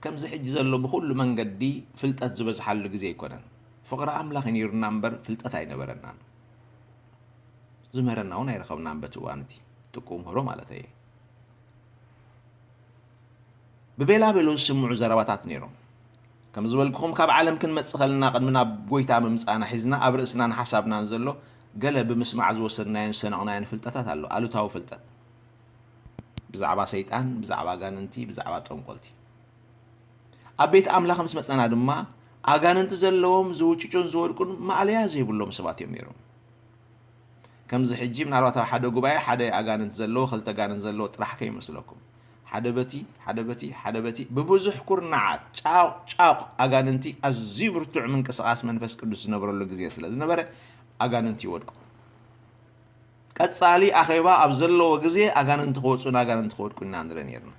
ከምዚ ሕጂ ዘሎ ብኹሉ መንገዲ ፍልጠት ዝበዝሓሉ ግዜ ኣይኮነን። ፍቕሪ ኣምላኽ እዩ ነይሩና እምበር ፍልጠት ኣይነበረናን። ዝምህረና እውን ኣይረኸብናን በቲ እዋን እቲ ጥቁ ምህሮ ማለት እየ። ብቤላ ቤሎ ዝስምዑ ዘረባታት ነይሮም። ከም ዝበልኩኹም፣ ካብ ዓለም ክንመጽእ ከለና፣ ቅድሚ ናብ ጐይታ ምምጻእና ሒዝና፣ ኣብ ርእስናን ሓሳብናን ዘሎ ገለ ብምስማዕ ዝወሰድናዮን ዝሰነቕናዮን ፍልጠታት ኣሎ፣ ኣሉታዊ ፍልጠት። ብዛዕባ ሰይጣን፣ ብዛዕባ ኣጋንንቲ፣ ብዛዕባ ጠንቆልቲ። ኣብ ቤት ኣምላኽ ምስ መጸና ድማ፣ ኣጋንንቲ ዘለዎም፣ ዝውጭጩን ዝወድቁን ማእለያ ዘይብሎም ሰባት እዮም ነይሮም። ከምዚ ሕጂ ምናልባት ኣብ ሓደ ጉባኤ ሓደ ኣጋንንት ዘለዎ፣ ክልተ ኣጋንንት ዘለዎ ጥራሕ ከይመስለኩም። ሓደ በቲ፣ ሓደ በቲ፣ ሓደ በቲ፣ ብብዙሕ ኩርናዓት፣ ጫቕ ጫቕ ኣጋንንቲ ኣዝዩ ብርቱዕ ምንቅስቓስ መንፈስ ቅዱስ ዝነበረሉ ግዜ ስለ ዝነበረ፣ ኣጋንንቲ ይወድቁ። ቀጻሊ ኣኼባ ኣብ ዘለዎ ግዜ ኣጋንንቲ ክወጹን ኣጋንንቲ ክወድቁን ኢና ንርኢ ነይርና።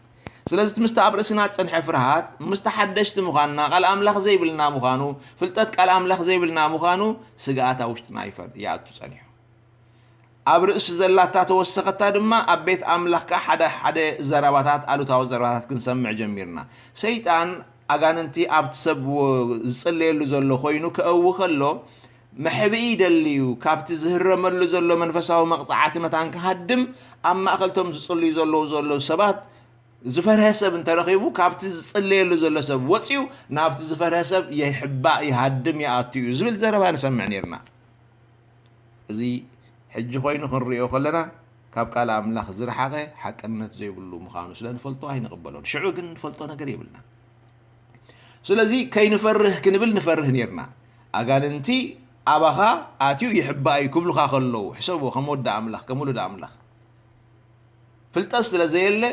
ስለዚ እቲ ምስቲ ኣብ ርእስና ዝጸንሐ ፍርሃት፣ ምስቲ ሓደሽቲ ምዃንና፣ ቃል ኣምላኽ ዘይብልና ምዃኑ፣ ፍልጠት ቃል ኣምላኽ ዘይብልና ምዃኑ፣ ስግኣት ኣብ ውሽጥና ይፈ-፣ ይኣቱ ጸኒሑ። ኣብ ርእሲ ዘላታ ተወሰኸታ ድማ ኣብ ቤት ኣምላኽ ከኣ ሓደ ሓደ ዘረባታት፣ ኣሉታዊ ዘረባታት ክንሰምዕ ጀሚርና። ሰይጣን ኣጋንንቲ ኣብቲ ሰብ ዝጽለየሉ ዘሎ ኮይኑ ከእዊ ከሎ፣ መሕብኢ ይደሊ እዩ። ካብቲ ዝህረመሉ ዘሎ መንፈሳዊ መቕጻዕቲ መታን ክሃድም፣ ኣብ ማእከልቶም ዝጽልዩ ዘለዉ ዘለዉ ሰባት ዝፈርሀ ሰብ እንተረኺቡ፣ ካብቲ ዝጽለየሉ ዘሎ ሰብ ወጺኡ ናብቲ ዝፈርሀ ሰብ ይሕባእ፣ ይሃድም፣ ይኣቱ እዩ ዝብል ዘረባ ንሰምዕ ነይርና። እዚ ሕጂ ኮይኑ ክንሪኦ ከለና ካብ ቃል ኣምላኽ ዝረሓቐ ሓቅነት ዘይብሉ ምዃኑ ስለ ንፈልጦ ኣይንቕበሎን። ሽዑ ግን ንፈልጦ ነገር የብልና። ስለዚ ከይንፈርህ ክንብል ንፈርህ ነይርና። ኣጋንንቲ ኣባኻ ኣትዩ ይሕባእ እዩ ክብሉኻ ከለዉ፣ ሕሰቦ ከም ወዲ ኣምላኽ፣ ከም ውሉድ ኣምላኽ። ፍልጠት ስለ ዘየለ፣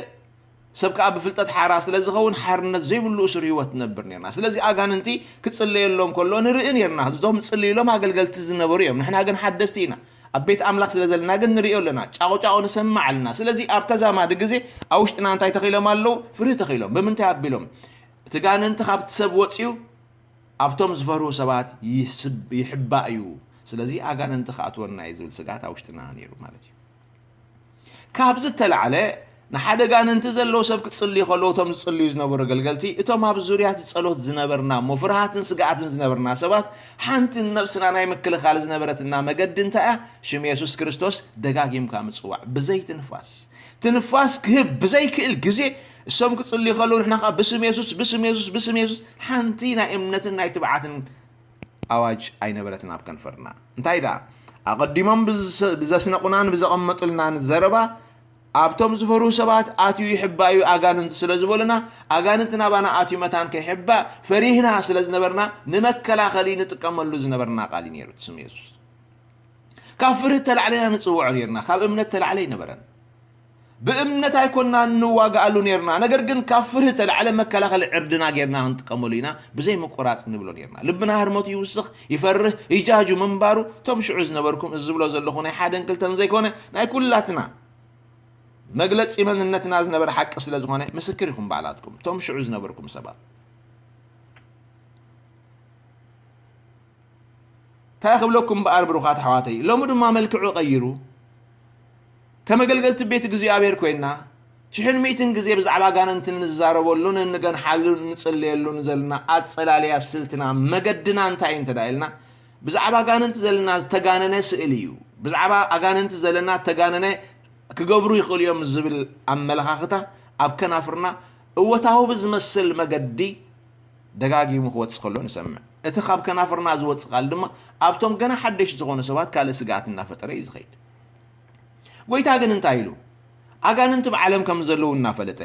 ሰብ ከኣ ብፍልጠት ሓራ ስለ ዝኸውን፣ ሓርነት ዘይብሉ እሱር ህይወት ትነብር ነርና። ስለዚ ኣጋንንቲ ክጽለየሎም ከሎ ንርኢ ነርና። እዞም ዝጽልዩሎም ኣገልገልቲ ዝነበሩ እዮም። ንሕና ግን ሓደስቲ ኢና። ኣብ ቤት ኣምላኽ ስለ ዘለና ግን ንርእዮ ኣለና። ጫቑጫቑ ንሰምዕ ኣለና። ስለዚ ኣብ ተዛማዲ ግዜ ኣብ ውሽጥና እንታይ ተኺሎም ኣለዉ? ፍርሂ ተኺሎም። ብምንታይ ኣቢሎም? እቲ ጋንንቲ ካብቲ ሰብ ወጺኡ ኣብቶም ዝፈርሁ ሰባት ይስብ-፣ ይሕባእ እዩ። ስለዚ ኣጋንንቲ ክኣትወና እዩ ዝብል ስግኣት ኣብ ውሽጥና ነይሩ ማለት እዩ። ካብዚ እተላዕለ ንሓደ ጋንንቲ ዘለዎ ሰብ ክጽልዩ ከለዉ እቶም ዝጽልዩ ዝነበሩ ኣገልገልቲ፣ እቶም ኣብ ዙርያ እቲ ጸሎት ዝነበርና እሞ ፍርሃትን ስግኣትን ዝነበርና ሰባት፣ ሓንቲ ንነብስና ናይ ምክልኻል ዝነበረትና መገዲ እንታይ እያ? ሽም የሱስ ክርስቶስ ደጋጊምካ ምጽዋዕ ብዘይ ትንፋስ። ትንፋስ ክህብ ብዘይክእል ግዜ እሶም ክጽልዩ ከለዉ ንሕና ከኣ ብስም የሱስ፣ ብስም የሱስ፣ ብስም የሱስ ሓንቲ ናይ እምነትን ናይ ትብዓትን ኣዋጅ ኣይነበረትን ኣብ ከንፈርና። እንታይ ደኣ? ኣቐዲሞም ብዘስነቑናን ብዘቐመጡልናን ዘረባ ኣብቶም ዝፈርሁ ሰባት ኣትዩ ይሕባእ እዩ ኣጋንንቲ ስለ ዝበሉና፣ ኣጋንንቲ ናባና ኣትዩ መታን ከይሕባእ ፈሪህና ስለ ዝነበርና ንመከላኸሊ ንጥቀመሉ ዝነበርና ቃል እዩ ነይሩ እቲ ስም የሱስ። ካብ ፍርህት ተላዕለና ንጽውዖ ነርና፣ ካብ እምነት ተላዕለ ኣይነበረን። ብእምነት ኣይኮንና እንዋግኣሉ ነርና፣ ነገር ግን ካብ ፍርህት ተላዕለ መከላኸሊ ዕርድና ጌርና ክንጥቀመሉ ኢና፣ ብዘይ ምቁራጽ ንብሎ ነርና። ልብና ህርመቱ ይውስኽ፣ ይፈርህ፣ ይጃጁ ምንባሩ፣ እቶም ሽዑ ዝነበርኩም፣ እዚ ዝብሎ ዘለኹ ናይ ሓደን ክልተን ዘይኮነ፣ ናይ ኩላትና መግለጺ መንነትና ዝነበረ ሓቂ ስለ ዝኾነ፣ ምስክር ኢኹም ባዕላትኩም፣ እቶም ሽዑ ዝነበርኩም ሰባት። እንታይ ክብለኩም እምበኣር ብሩኻት ኣሕዋተይ፣ ሎሚ ድማ መልክዑ ቀይሩ፣ ከም ኣገልገልቲ ቤት እግዚኣብሔር ኮይና፣ ሽሕን ሚእትን ግዜ ብዛዕባ ኣጋንንትን እንዛረበሉን እንገንሓሉን እንጽልየሉን ዘለና ኣጸላልያ ስልትና መገድና እንታይ እዩ እንተ ደኣ ኢልና፣ ብዛዕባ ኣጋንንቲ ዘለና ዝተጋነነ ስእሊ እዩ። ብዛዕባ ኣጋንንቲ ዘለና ዝተጋነነ ክገብሩ ይኽእሉ እዮም ዝብል ኣመለኻኽታ ኣብ ከናፍርና እወታዊ ብዝመስል መገዲ ደጋጊሙ ክወጽእ ከሎ ንሰምዕ። እቲ ካብ ከናፍርና ዝወጽእ ቃል ድማ ኣብቶም ገና ሓደሽቲ ዝኾኑ ሰባት ካልእ ስግኣት እናፈጠረ እዩ ዝኸይድ። ጎይታ ግን እንታይ ኢሉ? ኣጋንንቲ ብዓለም ከም ዘለዉ እናፈለጠ፣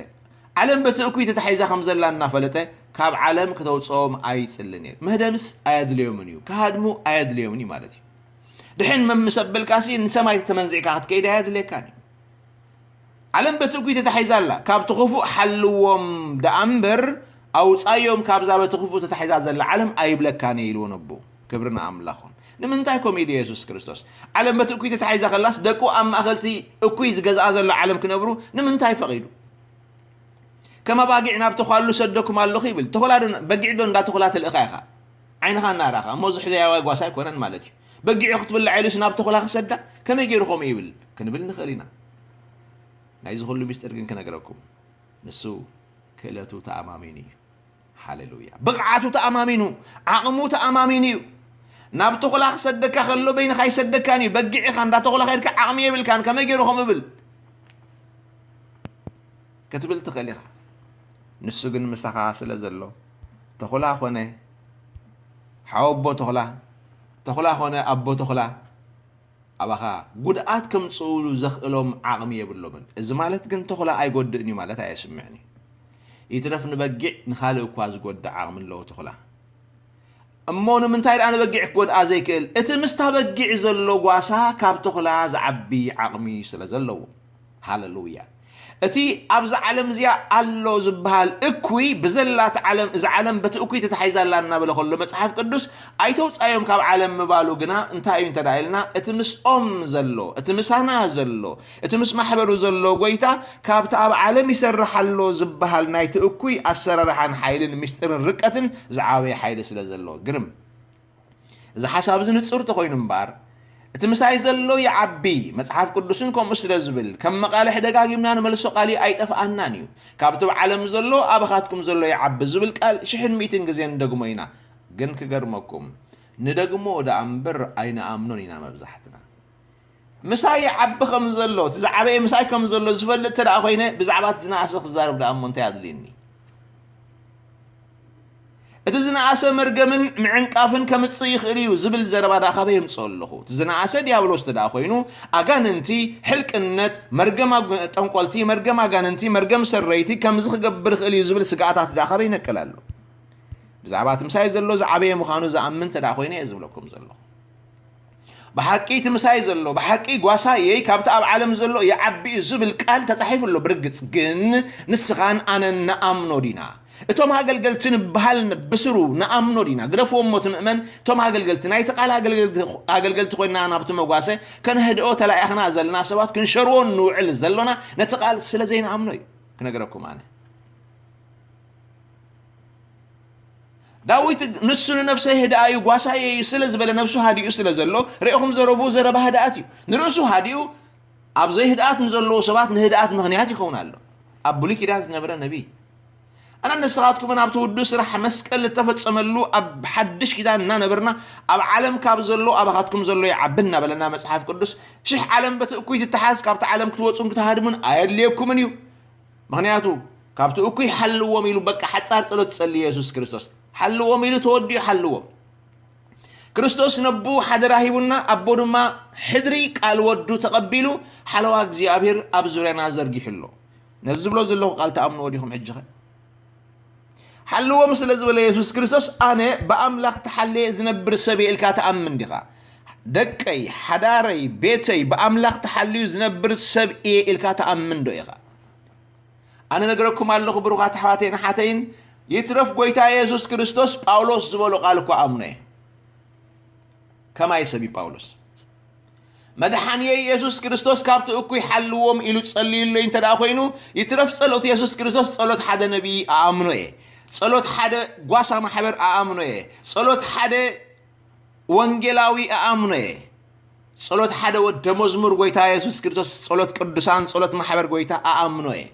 ዓለም በቲ እኩይ ተታሒዛ ከም ዘላ እናፈለጠ፣ ካብ ዓለም ከተውጽኦም ኣይጽልን እየ። ምህደምስ ኣየድልዮምን እዩ፣ ክሃድሙ ኣየድልዮምን እዩ ማለት እዩ። ድሕን መምስ ኣበልካሲ ንሰማይ ተመንዚዕካ ክትከይድ ኣየድልየካን እዩ። ዓለም በቲ እኩይ ተታሒዛ ኣላ። ካብቲ ክፉእ ሓልዎም ደኣ እምበር፣ ኣውጻዮም ካብዛ በቲ ክፉእ ተታሒዛ ዘላ ዓለም ኣይብለካን እየ ኢልዎ ነቦ። ክብሪ ንኣምላኽ ይኹን። ንምንታይ ከምኡ ኢሉ የሱስ ክርስቶስ? ዓለም በቲ እኩይ ተታሒዛ ከላስ፣ ደቁ ኣብ ማእከልቲ እኩይ ዝገዝኣ ዘሎ ዓለም ክነብሩ ንምንታይ ፈቒዱ? ከም ኣባጊዕ ናብ ተዃሉ ሰደኩም ኣለኹ ይብል። ተኹላ ዶ፣ በጊዕ ዶ እንዳ ተኹላ ትልእኻ ኢኻ? ዓይንኻ እናረኣኻ። እሞ እዚ ሕያዋይ ጓሳ ኣይኮነን ማለት እዩ። በጊዑ ክትብላዕ ኢሉስ ናብ ተኹላ ክሰዳ? ከመይ ገይሩ ከምኡ ይብል? ክንብል ንኽእል ኢና። ናይዚ ኩሉ ምስጢር ግን ክነግረኩም። ንሱ ክእለቱ ተኣማሚኑ እዩ። ሃሌሉያ። ብቕዓቱ ተኣማሚኑ፣ ዓቕሙ ተኣማሚኑ እዩ። ናብ ተኹላ ክሰደካ ከሎ በይንኻ ኣይሰደካን እዩ። በጊዕ ኢኻ፣ እንዳ ተኹላ ከድካ ዓቕሚ የብልካን። ከመይ ገይሩ ከምኡ ይብል? ክትብል ትኽእል ኢኻ። ንሱ ግን ምሳኻ ስለ ዘሎ፣ ተኹላ ኾነ ሓወቦ ተኹላ፣ ተኹላ ኾነ ኣቦ ተኹላ፣ ኣባኻ ጉድኣት ከምጽኡሉ ዘኽእሎም ዓቕሚ የብሎምን። እዚ ማለት ግን ተኹላ ኣይጎድእን እዩ ማለት ኣየስምዕን እዩ። ይትረፍ ንበጊዕ ንኻልእ እኳ ዝጎድእ ዓቕሚ ኣለዎ ተኹላ። እሞ ንምንታይ ደኣ ንበጊዕ ክጎድኣ ዘይክእል? እቲ ምስታ በጊዕ ዘሎ ጓሳ ካብ ተኹላ ዝዓቢ ዓቕሚ ስለ ዘለዎ። ሃሌሉያ። እቲ ኣብዚ ዓለም እዚኣ ኣሎ ዝበሃል እኩይ ብዘላ እታ ዓለም፣ እዛ ዓለም በቲ እኩይ ተታሒዛ ኣላ እናበለ ከሎ መጽሓፍ ቅዱስ ኣይተውጻዮም ካብ ዓለም ምባሉ ግና እንታይ እዩ እንተ ደኣ ኢልና፣ እቲ ምስኦም ዘሎ፣ እቲ ምሳና ዘሎ፣ እቲ ምስ ማሕበሩ ዘሎ ጎይታ ካብቲ ኣብ ዓለም ይሰርሕ ኣሎ ዝበሃል ናይቲ እኩይ ኣሰራርሓን ሓይልን ምስጢርን ርቀትን ዝዓበየ ሓይሊ ስለ ዘለዎ። ግርም። እዚ ሓሳብ እዚ ንጹር ተኾይኑ እምበኣር፣ እቲ ምሳይ ዘሎ ይዓቢ፣ መጽሓፍ ቅዱስን ከምኡ ስለ ዝብል፣ ከም መቓልሕ ደጋጊምና ንመልሶ ቃል እዩ፣ ኣይጠፍኣናን እዩ። ካብቲ ኣብ ዓለም ዘሎ ኣባኻትኩም ዘሎ ይዓቢ ዝብል ቃል ሽሕን ሚእትን ግዜ ንደግሞ ኢና። ግን ክገርመኩም፣ ንደግሞ ደኣ እምበር ኣይንኣምኖን ኢና መብዛሕትና። ምሳይ ይዓቢ ከም ዘሎ፣ እቲ ዝዓበየ ምሳይ ከም ዘሎ ዝፈልጥ እንተ ደኣ ኮይነ፣ ብዛዕባ እቲ ዝነኣሰ ክዛረብ ደኣ እሞ እንታይ ኣድልየኒ? እቲ ዝነኣሰ መርገምን ምዕንቃፍን ከምጽእ ይኽእል እዩ ዝብል ዘረባ ደኣ ካበይ የምጽኦ ኣለኹ? እቲ ዝነኣሰ ዲያብሎስ እንተ ደኣ ኮይኑ፣ ኣጋንንቲ፣ ሕልቅነት፣ መርገም ኣግ-፣ ጠንቆልቲ፣ መርገም ኣጋንንቲ፣ መርገም ሰረይቲ ከምዚ ክገብር ይኽእል እዩ ዝብል ስግኣታት ደኣ ካበይ ይነቅል ኣሎ? ብዛዕባ እቲ ምሳይ ዘሎ ዝዓበየ ምዃኑ ዝኣምን እንተ ደኣ ኮይነ እየ ዝብለኩም ዘለኹ። ብሓቂ እቲ ምሳይ ዘሎ፣ ብሓቂ ጓሳየይ ካብቲ ኣብ ዓለም ዘሎ ይዓቢ እዩ ዝብል ቃል ተጻሒፉ ኣሎ። ብርግጽ ግን ንስኻን ኣነን ንኣምኖ ዲና? እቶም ኣገልገልቲ ንበሃል ብስሩ ንኣምኖ ዲና? ግደፍዎ እሞ እቲ ምእመን፣ እቶም ኣገልገልቲ ናይቲ ቃል ኣገልገልቲ፣ ኣገልገልቲ ኮይንና ናብቲ መጓሰ ከነህድኦ ተላኢኽና ዘለና ሰባት ክንሸርዎ ንውዕል ዘሎና ነቲ ቃል ስለ ዘይንኣምኖ እዩ። ክነግረኩም ኣነ። ዳዊት ንሱ ንነፍሰይ ህድኣ እዩ፣ ጓሳየ እዩ ስለ ዝበለ፣ ነፍሱ ሃዲኡ ስለ ዘሎ፣ ርኢኹም ዘረብኡ ዘረባ ህድኣት እዩ። ንርእሱ ሃዲኡ ኣብ ዘይህድኣት ንዘለዉ ሰባት ንህድኣት ምኽንያት ይኸውን ኣሎ። ኣብ ብሉይ ኪዳን ዝነበረ ነቢይ። ኣነ ንስኻትኩምን ኣብቲ ውዱእ ስራሕ መስቀል እተፈጸመሉ ኣብ ሓድሽ ኪዳን እናነበርና፣ ኣብ ዓለም ካብ ዘሎ ኣባኻትኩም ዘሎ ይዓቢ እናበለና መጽሓፍ ቅዱስ፣ ሽሕ ዓለም በቲ እኩይ ትተሓዝ፣ ካብቲ ዓለም ክትወጹን ክትሃድሙን ኣየድልየኩምን እዩ። ምኽንያቱ ካብቲ እኩይ ሓልዎም ኢሉ በቃ ሓጻር ጸሎት ጸልዩ የሱስ ክርስቶስ። ሓልዎም ኢሉ ተወዲኡ ሓልዎም። ክርስቶስ ነቦኡ ሓደራ ሂቡና፣ ኣቦ ድማ ሕድሪ ቃል ወዱ ተቐቢሉ ሓለዋ እግዚኣብሔር ኣብ ዙርያና ዘርጊሑ ኣሎ። ነዚ ዝብሎ ዘለኹ ቃል ትኣምንዎ ዲኹም ሕጂ ኸ? ሓልዎም ስለ ዝበለ የሱስ ክርስቶስ፣ ኣነ ብኣምላኽ ተሓልየ ዝነብር ሰብ እየ ኢልካ ትኣምን ዲኻ? ደቀይ፣ ሓዳረይ፣ ቤተይ ብኣምላኽ ተሓልዩ ዝነብር ሰብ እየ ኢልካ ትኣምን ዶ ኢኻ? ኣነ ነግረኩም ኣለኹ ብሩኻት ኣሕዋተይን ኣሓተይን፣ ይትረፍ ጐይታ የሱስ ክርስቶስ ጳውሎስ ዝበሎ ቃል እኳ ኣምኖ እየ። ከማይ ሰብ እዩ ጳውሎስ። መድሓንየይ የሱስ ክርስቶስ ካብቲ እኩይ ሓልዎም ኢሉ ጸልዩለይ እንተ ደኣ ኮይኑ፣ ይትረፍ ጸሎት የሱስ ክርስቶስ፣ ጸሎት ሓደ ነቢይ ኣኣምኖ እየ። ጸሎት ሓደ ጓሳ ማሕበር ኣኣምኖ እየ። ጸሎት ሓደ ወንጌላዊ ኣኣምኖ እየ። ጸሎት ሓደ ወደ መዝሙር ጐይታ የሱስ ክርስቶስ፣ ጸሎት ቅዱሳን፣ ጸሎት ማሕበር ጐይታ ኣኣምኖ እየ።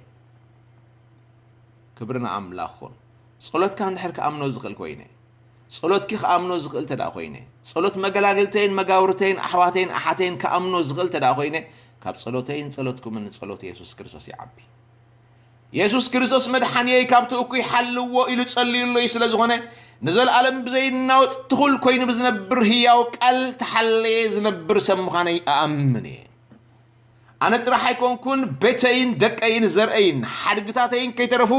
ክብሪ ንኣምላኽ ኹን። ጸሎትካ እንድሕር ክኣምኖ ዝኽእል ኮይነ፣ ጸሎትኪ ክኣምኖ ዝኽእል እንተ ደኣ ኮይነ፣ ጸሎት መገላግልተይን መጋብርተይን ኣሕዋተይን ኣሓተይን ክኣምኖ ዝኽእል እንተ ደኣ ኮይነ፣ ካብ ጸሎተይን ጸሎትኩምን ጸሎት የሱስ ክርስቶስ ይዓቢ። የሱስ ክርስቶስ መድሓንየይ ካብቲ እኩይ ሓልዎ ኢሉ ጸልዩለይ ስለ ዝኾነ፣ ንዘለኣለም ብዘይናወጽ ትኹል ኮይኑ ብዝነብር ህያው ቃል ተሓለየ ዝነብር ሰብ ምዃነይ እኣምን እየ። ኣነ ጥራሕ ኣይኮንኩን፣ ቤተይን ደቀይን ዘርእይን ሓድግታተይን ከይተረፉ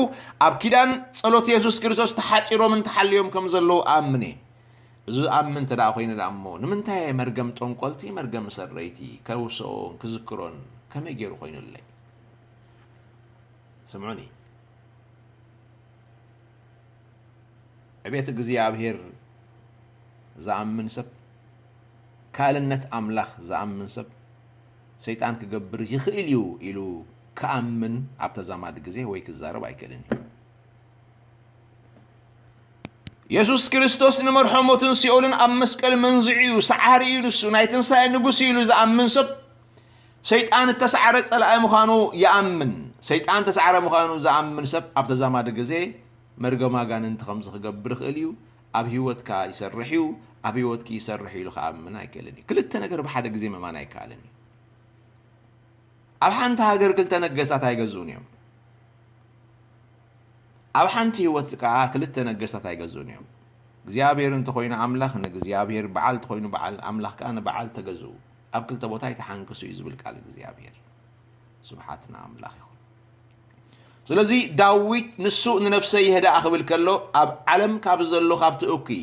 ኣብ ኪዳን ጸሎት የሱስ ክርስቶስ ተሓጺሮምን ተሓልዮም ከም ዘለዉ እኣምን እየ። እዚ ዝኣምን እንተ ደኣ ኮይነ ደኣ እሞ፣ ንምንታይ እየ መርገም ጠንቆልቲ፣ መርገም ሰረይቲ ከውስኦን ክዝክሮን ከመይ ገይሩ ኮይኑለይ? ስምዑኒ። ዕቤት እግዚኣብሔር ዝኣምን ሰብ፣ ካልእነት ኣምላኽ ዝኣምን ሰብ፣ ሰይጣን ክገብር ይኽእል እዩ ኢሉ ክኣምን ኣብ ተዛማዲ ግዜ ወይ ክዛረብ ኣይክእልን እዩ። የሱስ ክርስቶስ ንመርሖ ሞትን ሲኦልን ኣብ መስቀል መንዚዑ እዩ፣ ሰዓሪ እዩ ንሱ፣ ናይ ትንሳኤ ንጉስ እዩ ኢሉ ዝኣምን ሰብ፣ ሰይጣን እተሳዕረ ጸላኢ ምዃኑ ይኣምን። ሰይጣን እተሳዕረ ምዃኑ ዝኣምን ሰብ ኣብ ተዛማዲ ግዜ መርገም ኣጋንንቲ ከምዚ ክገብር ይኽእል እዩ፣ ኣብ ህይወትካ ይሰርሕ እዩ፣ ኣብ ህይወትኪ ይሰርሕ እዩ ኢሉ ክኣምን ኣይክእልን እዩ። ክልተ ነገር ብሓደ ግዜ ምእማን ኣይከኣልን እዩ። ኣብ ሓንቲ ሃገር ክልተ ነገስታት ኣይገዝኡን እዮም። ኣብ ሓንቲ ህይወት ከኣ ክልተ ነገስታት ኣይገዝኡን እዮም። እግዚኣብሔር እንተኾይኑ ኣምላኽ ንእግዚኣብሔር፣ በዓል እንተኾይኑ በዓል ኣምላኽ ከኣ ንበዓል ተገዝኡ። ኣብ ክልተ ቦታ ኣይትሓንክሱ እዩ ዝብል ቃል እግዚኣብሔር። ስብሓት ንኣምላኽ ይኹን። ስለዚ ዳዊት ንሱ ንነፍሰይ ይህድኣ ክብል ከሎ፣ ኣብ ዓለም ካብ ዘሎ ካብቲ እኩይ፣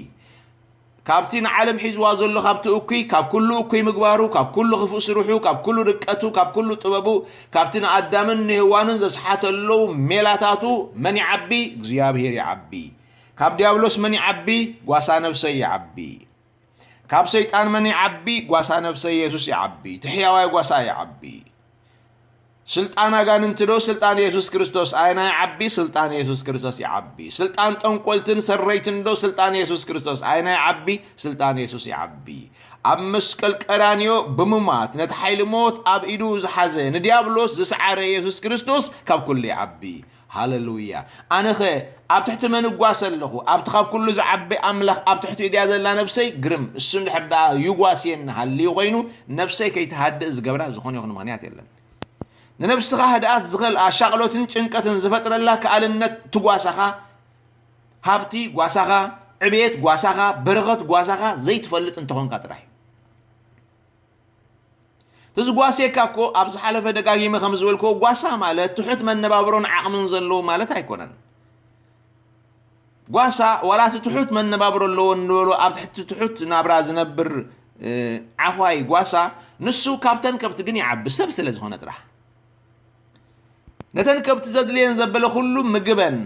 ካብቲ ንዓለም ሒዝዋ ዘሎ ካብቲ እኩይ፣ ካብ ኩሉ እኩይ ምግባሩ፣ ካብ ኩሉ ክፉእ ስርሑ፣ ካብ ኩሉ ድቀቱ፣ ካብ ኩሉ ጥበቡ፣ ካብቲ ንኣዳምን ንሄዋንን ዘስሓተሉ ሜላታቱ መን ይዓቢ? እግዚኣብሔር ይዓቢ። ካብ ዲያብሎስ መን ይዓቢ? ጓሳ ነፍሰይ ይዓቢ። ካብ ሰይጣን መን ይዓቢ? ጓሳ ነፍሰይ የሱስ ይዓቢ። እቲ ሕያዋይ ጓሳ ይዓቢ። ስልጣን ኣጋንንቲ ዶ ስልጣን የሱስ ክርስቶስ ኣየናይ ይዓቢ? ስልጣን የሱስ ክርስቶስ ይዓቢ። ስልጣን ጠንቆልትን ሰረይትን ዶ ስልጣን የሱስ ክርስቶስ ኣየናይ ይዓቢ? ስልጣን የሱስ ይዓቢ። ኣብ መስቀል ቀራንዮ ብምማት ነቲ ሓይሊ ሞት ኣብ ኢዱ ዝሓዘ ንዲያብሎስ ዝሰዓረ የሱስ ክርስቶስ ካብ ኩሉ ይዓቢ። ሃለሉያ። ኣነኸ ኣብ ትሕቲ መን እጓሰ ኣለኹ? ኣብቲ ካብ ኩሉ ዝዓቢ ኣምላኽ ኣብ ትሕቲኡ ድያ ዘላ ነብሰይ? ግርም። እሱ እንድሕር ደኣ ይጓስየኒ ሃልዩ ኮይኑ ነብሰይ ከይትሃድእ ዝገብራ ዝኾነ ይኹን ምኽንያት የለን። ንነብስኻ ህድኣት ዝኸልኣ ሻቕሎትን ጭንቀትን ዝፈጥረላ ከኣልነት ትጓሳኻ፣ ሃብቲ ጓሳኻ፣ ዕቤት ጓሳኻ፣ በረኸት ጓሳኻ ዘይትፈልጥ እንተኾንካ ጥራሕ እዩ። እቲ ዝጓስየካ እኮ ኣብ ዝሓለፈ ደጋጊመ ከም ዝበልክዎ ጓሳ ማለት ትሑት መነባብሮን ዓቕምን ዘለዎ ማለት ኣይኮነን። ጓሳ ዋላ እቲ ትሑት መነባብሮ ኣለዎ እንበሎ ኣብ ትሕቲ ትሑት ናብራ ዝነብር ዓዃይ ጓሳ ንሱ ካብተን ከብቲ ግን ይዓቢ ሰብ ስለ ዝኾነ ጥራሕ። ነተን ከብቲ ዘድልየን ዘበለ ኩሉ ምግበን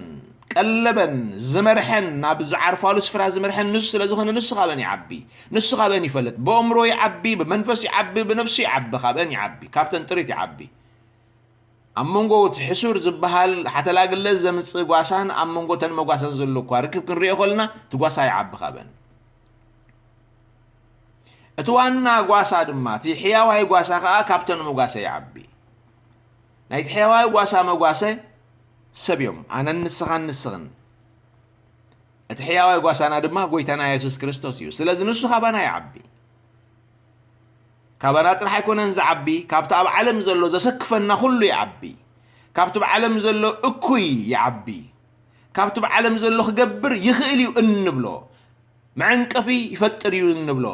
ቀለበን ዝመርሐን ናብ ዝዓርፋሉ ስፍራ ዝመርሐን ንሱ ስለ ዝኾነ ንሱ ካበን ይዓቢ፣ ንሱ ካበን ይፈልጥ። ብእምሮ ይዓቢ፣ ብመንፈስ ይዓቢ፣ ብነፍሱ ይዓቢ፣ ካበን ይዓቢ፣ ካብተን ጥሪት ይዓቢ። ኣብ መንጎ እቲ ሕሱር ዝበሃል ሓተላግለ ዘምጽእ ጓሳን ኣብ መንጎ ተን መጓሰን ዘሎ እኳ ርክብ ክንሪኦ ከለና እቲ ጓሳ ይዓቢ ካበን። እቲ ዋና ጓሳ ድማ እቲ ሕያዋይ ጓሳ ከኣ ካብተን መጓሰ ይዓቢ። ናይቲ ሕያዋይ ጓሳ መጓሰ ሰብ እዮም፣ ኣነን ንስኻን ንስኽን። እቲ ሕያዋይ ጓሳና ድማ ጎይታና የሱስ ክርስቶስ እዩ። ስለዚ ንሱ ካባና ይዓቢ። ካባና ጥራሕ ኣይኮነን ዝዓቢ፣ ካብቲ ኣብ ዓለም ዘሎ ዘሰክፈና ኩሉ ይዓቢ። ካብቲ ኣብ ዓለም ዘሎ እኩይ ይዓቢ። ካብቲ ኣብ ዓለም ዘሎ ክገብር ይኽእል እዩ እንብሎ፣ መዐንቀፊ ይፈጥር እዩ እንብሎ፣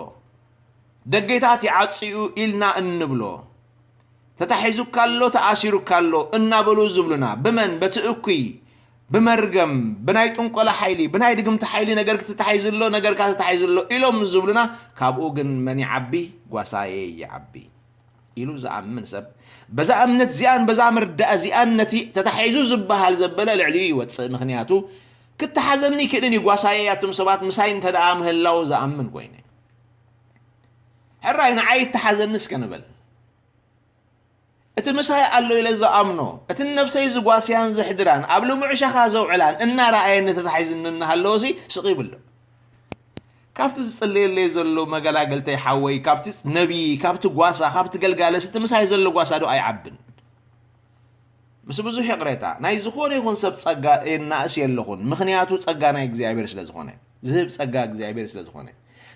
ደገታት ይዓጽዩ ኢልና እንብሎ፣ ተታሒዙካ ኣሎ፣ ተኣሲሩካ ኣሎ እናበሉ ዝብሉና፣ ብመን? በቲ እኩይ፣ ብመርገም፣ ብናይ ጥንቆላ ሓይሊ፣ ብናይ ድግምቲ ሓይሊ ነገርኪ ተታሒዙ ኣሎ፣ ነገርካ ተታሒዙ ኣሎ ኢሎም ዝብሉና፣ ካብኡ ግን መን ይዓቢ? ጓሳየ ይዓቢ ኢሉ ዝኣምን ሰብ፣ በዛ እምነት እዚኣን በዛ ምርዳእ እዚኣን ነቲ ተታሒዙ ዝበሃል ዘበለ ልዕሊኡ ይወጽእ። ምኽንያቱ ክተሓዘኒ ይክእልን እዩ፣ ጓሳየ ኣቱም ሰባት ምሳይ እንተ ደኣ ምህላው ዝኣምን ኮይነ። ሕራይ ንዓይ ይተሓዘኒ እስከ ንበል። እቲ ምሳይ ኣሎ ኢለ ዝኣምኖ፣ እቲ ነብሰይ ዝጓስያን ዘሕድራን፣ ኣብ ልሙዕ ሻኻ ዘውዕላን እናረኣየኒ ተታሒዙኒ እናሃለወሲ ስቕ ይብሎ። ካብቲ ዝጽለየለይ ዘሎ መገላገልተይ ሓወይ፣ ካብቲ ነቢይ፣ ካብቲ ጓሳ፣ ካብቲ ገልጋለስ እቲ ምሳይ ዘሎ ጓሳ ዶ ኣይዓብን? ምስ ብዙሕ ይቕሬታ፣ ናይ ዝኾነ ይኹን ሰብ ጸጋ የናእስ የለኹን፣ ምኽንያቱ ጸጋ ናይ እግዚኣብሔር ስለ ዝኾነ፣ ዝህብ ጸጋ እግዚኣብሔር ስለ ዝኾነ።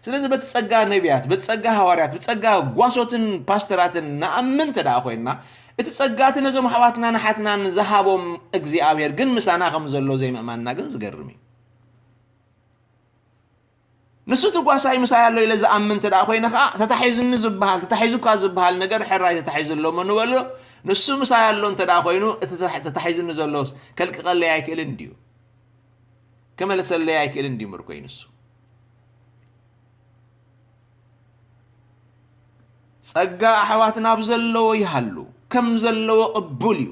ስለዚ በቲ ጸጋ ነቢያት፣ በቲ ጸጋ ሃዋርያት፣ ብጸጋ ጓሶትን ፓስተራትን ንኣምን እንተ ደኣ ኮይንና፣ እቲ ጸጋ እቲ ነዞም ኣሕዋትናን ኣሓትናን ዝሃቦም እግዚኣብሔር ግን ምሳና ከም ዘሎ ዘይምእማንና ግን ዝገርም እዩ። ንሱ እቲ ጓሳይ ምሳይ ኣሎ ኢለ ዝኣምን እንተ ደኣ ኮይነ ኸኣ፣ ተታሒዙኒ ዝበሃል፣ ተታሒዙካ ዝበሃል ነገር ሕራይ ተታሒዙ ኣሎ እሞ ንበሎ። ንሱ ምሳይ ኣሎ እንተ ደኣ ኮይኑ፣ እቲ ተታ-፣ ተታሒዙኒ ዘሎስ ከልቅቐለይ ኣይክእልን ድዩ? ከመልሰለይ ኣይክእልን ድዩ ምርኮይ ንሱ? ጸጋ ኣሕዋትና ኣብ ዘለዎ ይሃሉ፣ ከም ዘለዎ ቅቡል እዩ።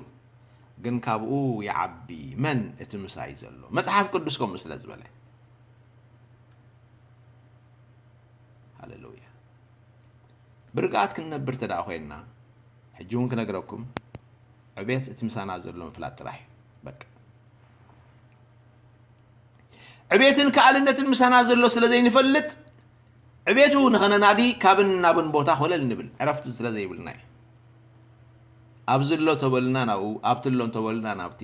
ግን ካብኡ ይዓቢ መን? እቲ ምሳይ ዘሎ። መጽሓፍ ቅዱስ ከምኡ ስለ ዝበለ። ሃሌሉያ። ብርግኣት ክንነብር እንተ ደኣ ኮይንና፣ ሕጂ እውን ክነግረኩም፣ ዕቤት እቲ ምሳና ዘሎ ምፍላጥ ጥራሕ እዩ። በቃ። ዕቤትን ከኣልነትን ምሳና ዘሎ ስለ ዘይንፈልጥ፣ ዕቤቱ ንኸነናዲ ካብን ናብን ቦታ ኮለል ንብል፣ ዕረፍቲ ስለ ዘይብልና እዩ። ኣብዚ ኣሎ ተበልና ናብኡ፣ ኣብቲ ኣሎ እንተበልና ናብቲ።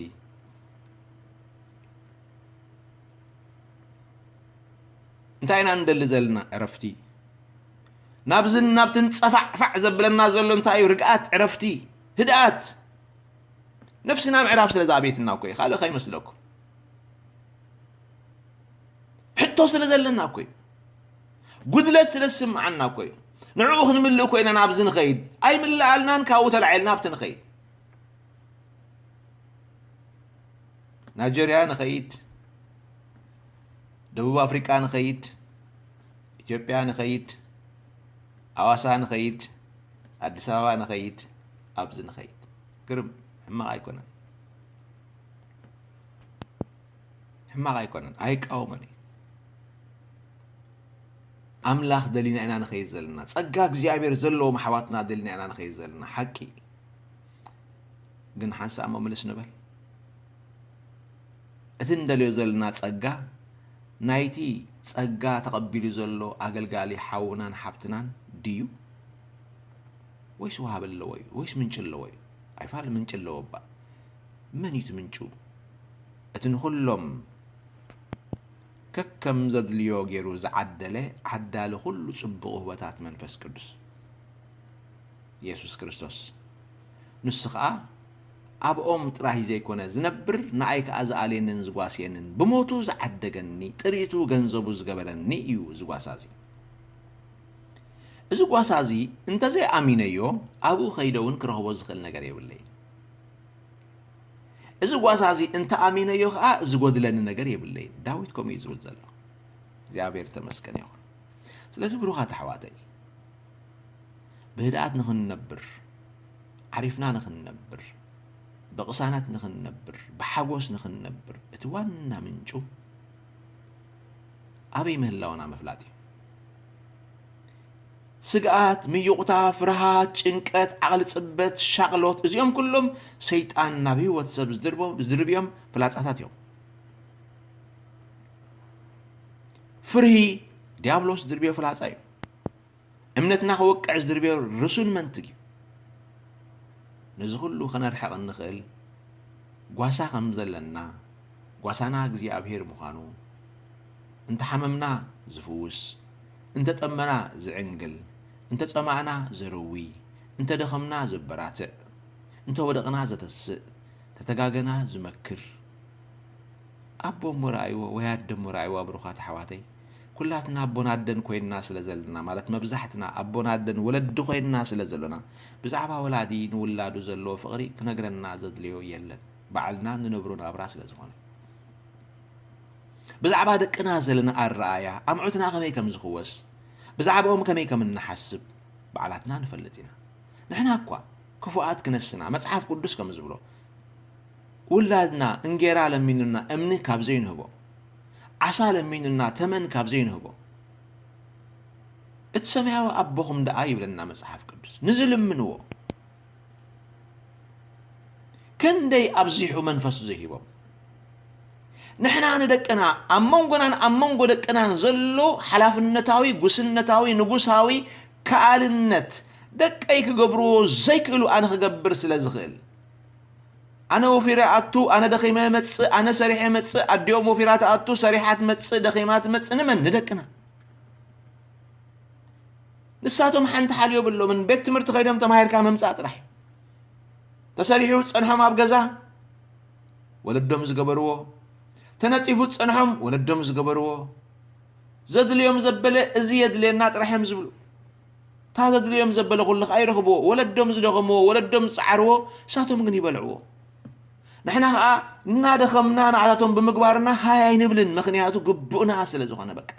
እንታይ ኢና ንደሊ ዘለና? ዕረፍቲ። ናብዝን ናብትን ጸፋዕፋዕ ዘብለና ዘሎ እንታይ እዩ? ርግኣት፣ ዕረፍቲ፣ ህድኣት። ነፍስና ምዕራፍ ስለ ዝኣበየትና እኮ እዩ፣ ካልእ ከይመስለኩም። ሕቶ ስለ ዘለና እኮ እዩ። ጉድለት ስለ ዝስምዓና እኮ እዩ። ንዕኡ ክንምልእ እኮ ኢና ናብዚ ንኸይድ። ኣይምልኣልናን ካብኡ ተላዒልና ኣብቲ ንኸይድ። ናይጀርያ ንኸይድ፣ ደቡብ ኣፍሪቃ ንኸይድ፣ ኢትዮጵያ ንኸይድ፣ ኣዋሳ ንኸይድ፣ ኣዲስ ኣበባ ንኸይድ፣ ኣብዚ ንኸይድ። ግርም፣ ሕማቕ ኣይኮነን። ሕማቕ ኣይኮነን፣ ኣይቃወሞን እዩ። ኣምላኽ ደሊና ኢና ንኸይድ ዘለና። ጸጋ እግዚኣብሔር ዘለዎም ኣሕዋትና ደሊና ኢና ንኸይድ ዘለና። ሓቂ። ግን ሓንሳእ እሞ ምልስ ንበል። እቲ እንደልዮ ዘለና ጸጋ ናይቲ ጸጋ ተቐቢሉ ዘሎ ኣገልጋሊ ሓውናን ሓብትናን ድዩ? ወይስ ወሃቢ ኣለዎ እዩ? ወይስ ምንጪ ኣለዎ እዩ? ኣይፋል ምንጪ ኣለዎ እባ። መን እዩ እቲ ምንጩ? እቲ ንኹሎም ከከም ዘድልዮ ገይሩ ዝዓደለ ዓዳሊ ኩሉ ጽቡቕ ውህበታት መንፈስ ቅዱስ ኢየሱስ ክርስቶስ። ንሱ ኸኣ ኣብኦም ጥራይ ዘይኮነ ዝነብር፣ ንኣይ ከኣ ዝኣልየንን ዝጓስየንን፣ ብሞቱ ዝዓደገኒ፣ ጥሪቱ ገንዘቡ ዝገበረኒ እዩ እዚ ጓሳ እዚ። እዚ ጓሳ እዚ እንተዘይኣሚነዮ፣ ኣብኡ ከይደ እውን ክረኽቦ ዝኽእል ነገር የብለይን። እዚ ጓሳ እዚ እንተኣሚነዮ ኸኣ ዝጎድለኒ ነገር የብለይን። ዳዊት ከምኡ እዩ ዝብል ዘሎ። እግዚኣብሔር ተመስገን ይኹን። ስለዚ ብሩኻት ኣሕዋተይ፣ ብህድኣት ንኽንነብር፣ ዓሪፍና ንኽንነብር፣ ብቕሳነት ንኽንነብር፣ ብሓጎስ ንኽንነብር፣ እቲ ዋና ምንጩ ኣበይ ምህላውና ምፍላጥ እዩ። ስግኣት፣ ምዩቕታ፣ ፍርሃት፣ ጭንቀት፣ ዓቕሊ ጽበት፣ ሻቕሎት፣ እዚኦም ኩሎም ሰይጣን ናብ ህይወት ሰብ ዝድርቦ-፣ ዝድርብዮም ፍላጻታት እዮም። ፍርሂ፣ ዲያብሎስ ዝድርብዮ ፍላጻ እዩ። እምነትና ክወቅዕ ዝድርብዮ ርሱን መንትግ እዩ። ነዚ ኩሉ ከነርሕቕ እንኽእል ጓሳ ከም ዘለና፣ ጓሳና እግዚኣብሔር ምዃኑ፣ እንተ ሓመምና ዝፍውስ፣ እንተ ጠመና ዝዕንግል፣ እንተ ጸማእና ዘርዊ፣ እንተ ደኸምና ዘበራትዕ፣ እንተ ወደቕና ዘተስእ፣ ተተጋገና ዝመክር፣ ኣቦ እሞ ረኣይዎ ወይ ኣደ እሞ ረኣይዋ። ብሩኻት ኣሕዋተይ፣ ኩላትና ኣቦን ኣደን ኮይንና ስለ ዘለና፣ ማለት መብዛሕትና ኣቦን ኣደን ወለዲ ኮይንና ስለ ዘሎና፣ ብዛዕባ ወላዲ ንውላዱ ዘለዎ ፍቕሪ ክነግረና ዘድልዮ የለን፣ ባዕልና ንነብሮ ናብራ ስለ ዝኾነ። ብዛዕባ ደቅና ዘለና ኣረኣያ፣ ኣምዑትና ከመይ ከም ዝኽወስ፣ ብዛዕባኦም ከመይ ከም እንሓስብ ባዕላትና ንፈልጥ ኢና። ንሕና እኳ ክፉኣት ክነስና፣ መጽሓፍ ቅዱስ ከም ዝብሎ፣ ውላድና እንጌራ ለሚኑና እምኒ ካብ ዘይንህቦ፣ ዓሳ ለሚኑና ተመን ካብ ዘይንህቦ፣ እቲ ሰማያዊ ኣቦኹም ደኣ ይብለና መጽሓፍ ቅዱስ፣ ንዝልምንዎ ክንደይ ኣብዚሑ መንፈሱ ዘይሂቦም። ንሕና ንደቅና፣ ኣብ መንጎናን ኣብ መንጎ ደቅናን ዘሎ ሓላፍነታዊ፣ ጉስነታዊ፣ ንጉሳዊ ከኣልነት፣ ደቀይ ክገብርዎ ዘይክእሉ ኣነ ክገብር ስለ ዝኽእል፣ ኣነ ወፊረ ኣቱ፣ ኣነ ደኺመ መጽእ፣ ኣነ ሰሪሐ መጽእ፣ ኣዲኦም ወፊራ ትኣቱ፣ ሰሪሓ ትመጽእ፣ ደኺማ ትመጽእ። ንመን? ንደቅና። ንሳቶም ሓንቲ ሓልዮ የብሎምን። ቤት ትምህርቲ ከይዶም ተማሂርካ ምምጻእ ጥራሕ እዩ። ተሰሪሑ ዝጸንሖም ኣብ ገዛ ወለዶም ዝገበርዎ፣ ተነጺፉ ዝጸንሖም ወለዶም ዝገበርዎ፣ ዘድልዮም ዘበለ እዚ የድልየና ጥራሕ እዮም ዝብሉ። እታ ዘድልዮም ዘበለ ኩሉ ከኣ ይረኽብዎ። ወለዶም ዝደኸምዎ፣ ወለዶም ዝጸዓርዎ፣ ንሳቶም ግን ይበልዕዎ። ንሕና ኸኣ እናደኸምና ንኣታቶም ብምግባርና ሃይ ኣይንብልን፣ ምኽንያቱ ግቡእና ስለ ዝኾነ። በቃ፣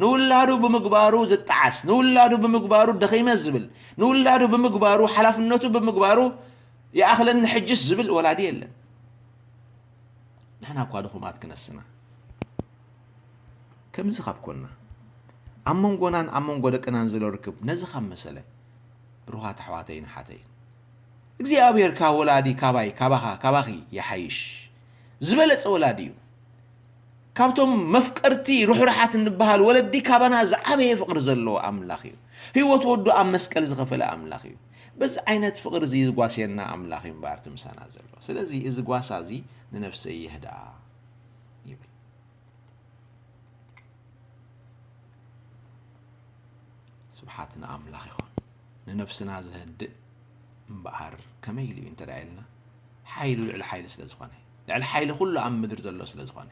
ንውላዱ ብምግባሩ ዝጠዓስ፣ ንውላዱ ብምግባሩ ደኺመ ዝብል፣ ንውላዱ ብምግባሩ፣ ሓላፍነቱ ብምግባሩ ይኣኽለኒ ሕጅስ ዝብል ወላዲ የለን። ንሕና እኳ ድኹማት ክነስና። ከምዚ ካብ ኮና፣ ኣብ መንጎናን ኣብ መንጎ ደቅናን ዘሎ ርክብ ነዚ ካብ መሰለ፣ ብሩኻት ኣሕዋተይን ኣሓተይን፣ እግዚኣብሔር ካብ ወላዲ፣ ካባይ፣ ካባኻ፣ ካባኺ ይሓይሽ። ዝበለጸ ወላዲ እዩ። ካብቶም መፍቀርቲ ርሑራሓት እንበሃል ወለዲ፣ ካባና ዝዓበየ ፍቕሪ ዘለዎ ኣምላኽ እዩ። ህይወት ወዱ ኣብ መስቀል ዝኸፈለ ኣምላኽ እዩ። በዚ ዓይነት ፍቕሪ እዚ ዝጓስየና ኣምላኽ እዩ እምበኣር እቲ ምሳና ዘሎ። ስለዚ እዚ ጓሳ እዚ ንነፍሰይ የህድኣ ይብል። ስብሓት ንኣምላኽ ይኹን። ንነፍስና ዘህድእ እምበኣር ከመይ ኢሉ እዩ እንተ ደኣ ኢልና፣ ሓይሉ ልዕሊ ሓይሊ ስለ ዝኾነ፣ ልዕሊ ሓይሊ ኩሉ ኣብ ምድሪ ዘሎ ስለ ዝኾነ።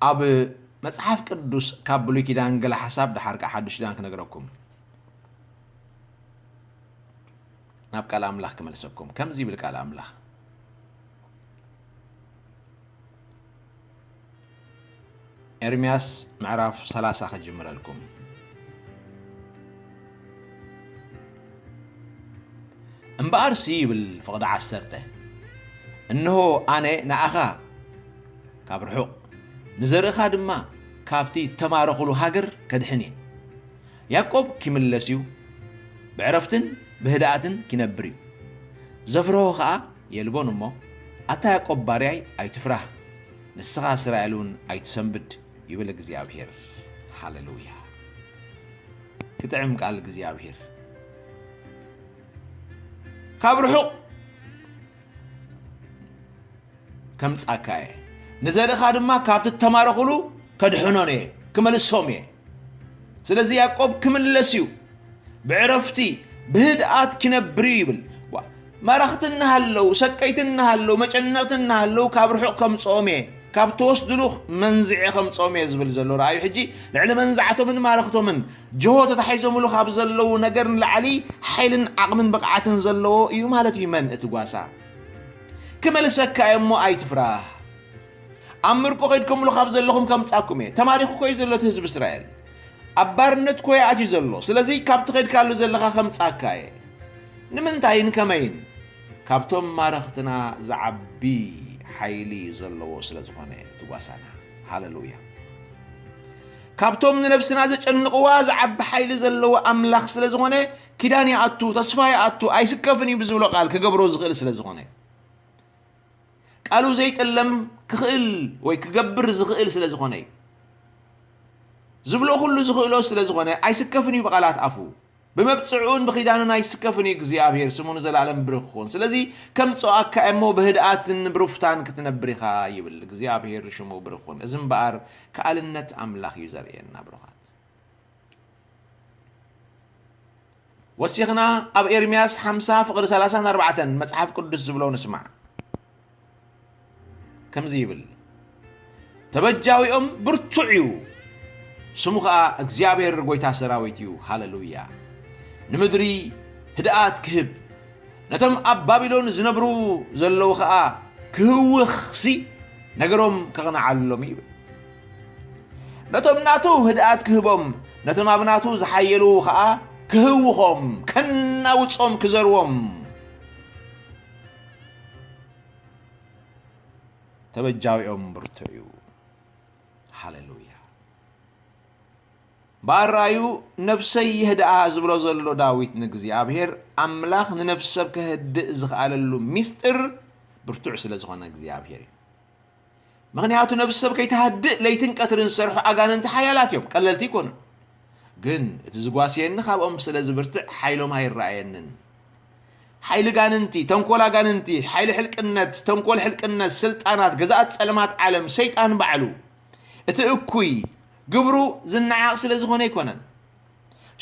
ኣብ መጽሓፍ ቅዱስ ካብ ብሉይ ኪዳን ገለ ሓሳብ፣ ደሓር ከኣ ሓድሽ ኪዳን ክነግረኩም፣ ናብ ቃል ኣምላኽ ክመልሰኩም። ከምዚ ይብል ቃል ኣምላኽ፣ ኤርምያስ ምዕራፍ ሰላሳ ክጅምረልኩም። እምበኣርሲ ይብል ፍቕዲ ዓሰርተ፣ እንሆ ኣነ ንኣኻ ካብ ርሑቕ፣ ንዘርእኻ ድማ ካብቲ እተማረኹሉ ሃገር ከድሕን እየ። ያዕቆብ ኪምለስ እዩ፣ ብዕረፍትን ብህድኣትን ኪነብር እዩ። ዘፍርሆ ኸኣ የልቦን እሞ፣ ኣታ ያዕቆብ ባርያይ ኣይትፍራህ፣ ንስኻ እስራኤል እውን ኣይትሰንብድ ይብል እግዚኣብሔር። ሃሌሉያ! ክጥዕም ቃል እግዚኣብሔር። ካብ ርሑቕ ከምጻካ እየ፣ ንዘርእኻ ድማ ካብቲ እተማረኹሉ ከድሕኖን እየ፣ ክመልሶም እየ። ስለዚ ያዕቆብ ክምለስ እዩ፣ ብዕረፍቲ ብህድኣት ኪነብር እዩ ይብል። ዋ፣ ማራኽቲ እናሃለዉ፣ ሰቀይቲ እናሃለዉ፣ መጨነቕቲ እናሃለዉ ካብ ርሑቕ ከምጽኦም እየ፣ ካብ ተወስድሉ መንዝዐ ከምጽኦም እየ ዝብል ዘሎ። ረኣዩ ሕጂ ልዕሊ መንዝዓቶምን ማረኽቶምን ጅሆ ተታሒዞምሉ ካብ ዘለዉ ነገር ንላዕሊ ሓይልን ዓቕምን ብቕዓትን ዘለዎ እዩ ማለት እዩ። መን እቲ ጓሳ? ክመልሰካ እየ እሞ ኣይትፍራህ። ኣብ ምርኮ ኸይድኩምሉ ካብ ዘለኹም ከምጻኩም እየ። ተማሪኹ እኮ እዩ ዘሎ እቲ ህዝቢ እስራኤል። ኣብ ባርነት እኮ እዩ ኣትዩ ዘሎ። ስለዚ ካብቲ ኸይድካሉ ዘለኻ ከምጻካ እየ። ንምንታይን ከመይን? ካብቶም ማረኽትና ዝዓቢ ሓይሊ ዘለዎ ስለ ዝኾነ እቲ ጓሳና። ሃሌሉያ። ካብቶም ንነፍስና ዘጨንቕዋ ዝዓቢ ሓይሊ ዘለዎ ኣምላኽ ስለ ዝኾነ ኪዳን ይኣቱ፣ ተስፋ ይኣቱ፣ ኣይስከፍን እዩ ብዝብሎ ቃል ክገብሮ ዝኽእል ስለ ዝኾነ። ቃሉ ዘይጥለም ክኽእል ወይ ክገብር ዝኽእል ስለ ዝኾነ እዩ። ዝብሎ ኩሉ ዝኽእሎ ስለ ዝኾነ ኣይስከፍን እዩ ብቓላት ኣፉ። ብመብጽዑን ብኺዳኑን ኣይስከፍን እዩ እግዚኣብሔር፣ ስሙ ንዘለኣለም ብሩኽ ይኹን። ስለዚ ከምጽኣካ እሞ ብህድኣትን ብሩፍታን ክትነብር ኢኻ ይብል እግዚኣብሔር፣ ሽሙ ብሩኽ ይኹን። እዚ እምበኣር ከኣልነት ኣምላኽ እዩ ዘርእየና ብሩኻት። ወሲኽና ኣብ ኤርምያስ ሓምሳ ፍቕዲ ሰላሳን ኣርባዕተን መጽሓፍ ቅዱስ ዝብሎ ንስማዕ። ከምዚ ይብል፣ ተበጃዊኦም ብርቱዕ እዩ፣ ስሙ ኸኣ እግዚኣብሔር ጐይታ ሰራዊት እዩ። ሃሌሉያ! ንምድሪ ህድኣት ክህብ፣ ነቶም ኣብ ባቢሎን ዝነብሩ ዘለዉ ኸኣ ክህውኽሲ ነገሮም ከቕንዓሎም እዩ ይብል። ነቶም ናቱ ህድኣት ክህቦም፣ ነቶም ኣብ ናቱ ዝሓየሉ ኸኣ ክህውኾም፣ ከናውጾም፣ ክዘርዎም። ተበጃዊኦም ብርቱዕ እዩ። ሃሌሉያ። እምበኣር ረኣዩ፣ ነፍሰይ የህድኣ ዝብሎ ዘሎ ዳዊት ንእግዚኣብሔር ኣምላኽ ንነፍሲ ሰብ ከህድእ ዝኸኣለሉ ሚስጥር ብርቱዕ ስለ ዝኾነ እግዚኣብሔር እዩ። ምኽንያቱ ነፍሲ ሰብ ከይትሃድእ ለይትን ቀትርን ዝሰርሑ ኣጋንንቲ ሓያላት እዮም፣ ቀለልቲ ኣይኮኑን። ግን እቲ ዝጓስየኒ ካብኦም ስለ ዝብርትዕ ሓይሎም ኣይረኣየንን። ሓይሊ ጋንንቲ፣ ተንኮል ኣጋንንቲ፣ ሓይሊ ሕልቅነት፣ ተንኮል ሕልቅነት፣ ስልጣናት፣ ገዛእቲ ጸልማት ዓለም፣ ሰይጣን ባዕሉ፣ እቲ እኩይ ግብሩ ዝነዓቕ ስለ ዝኾነ ኣይኮነን።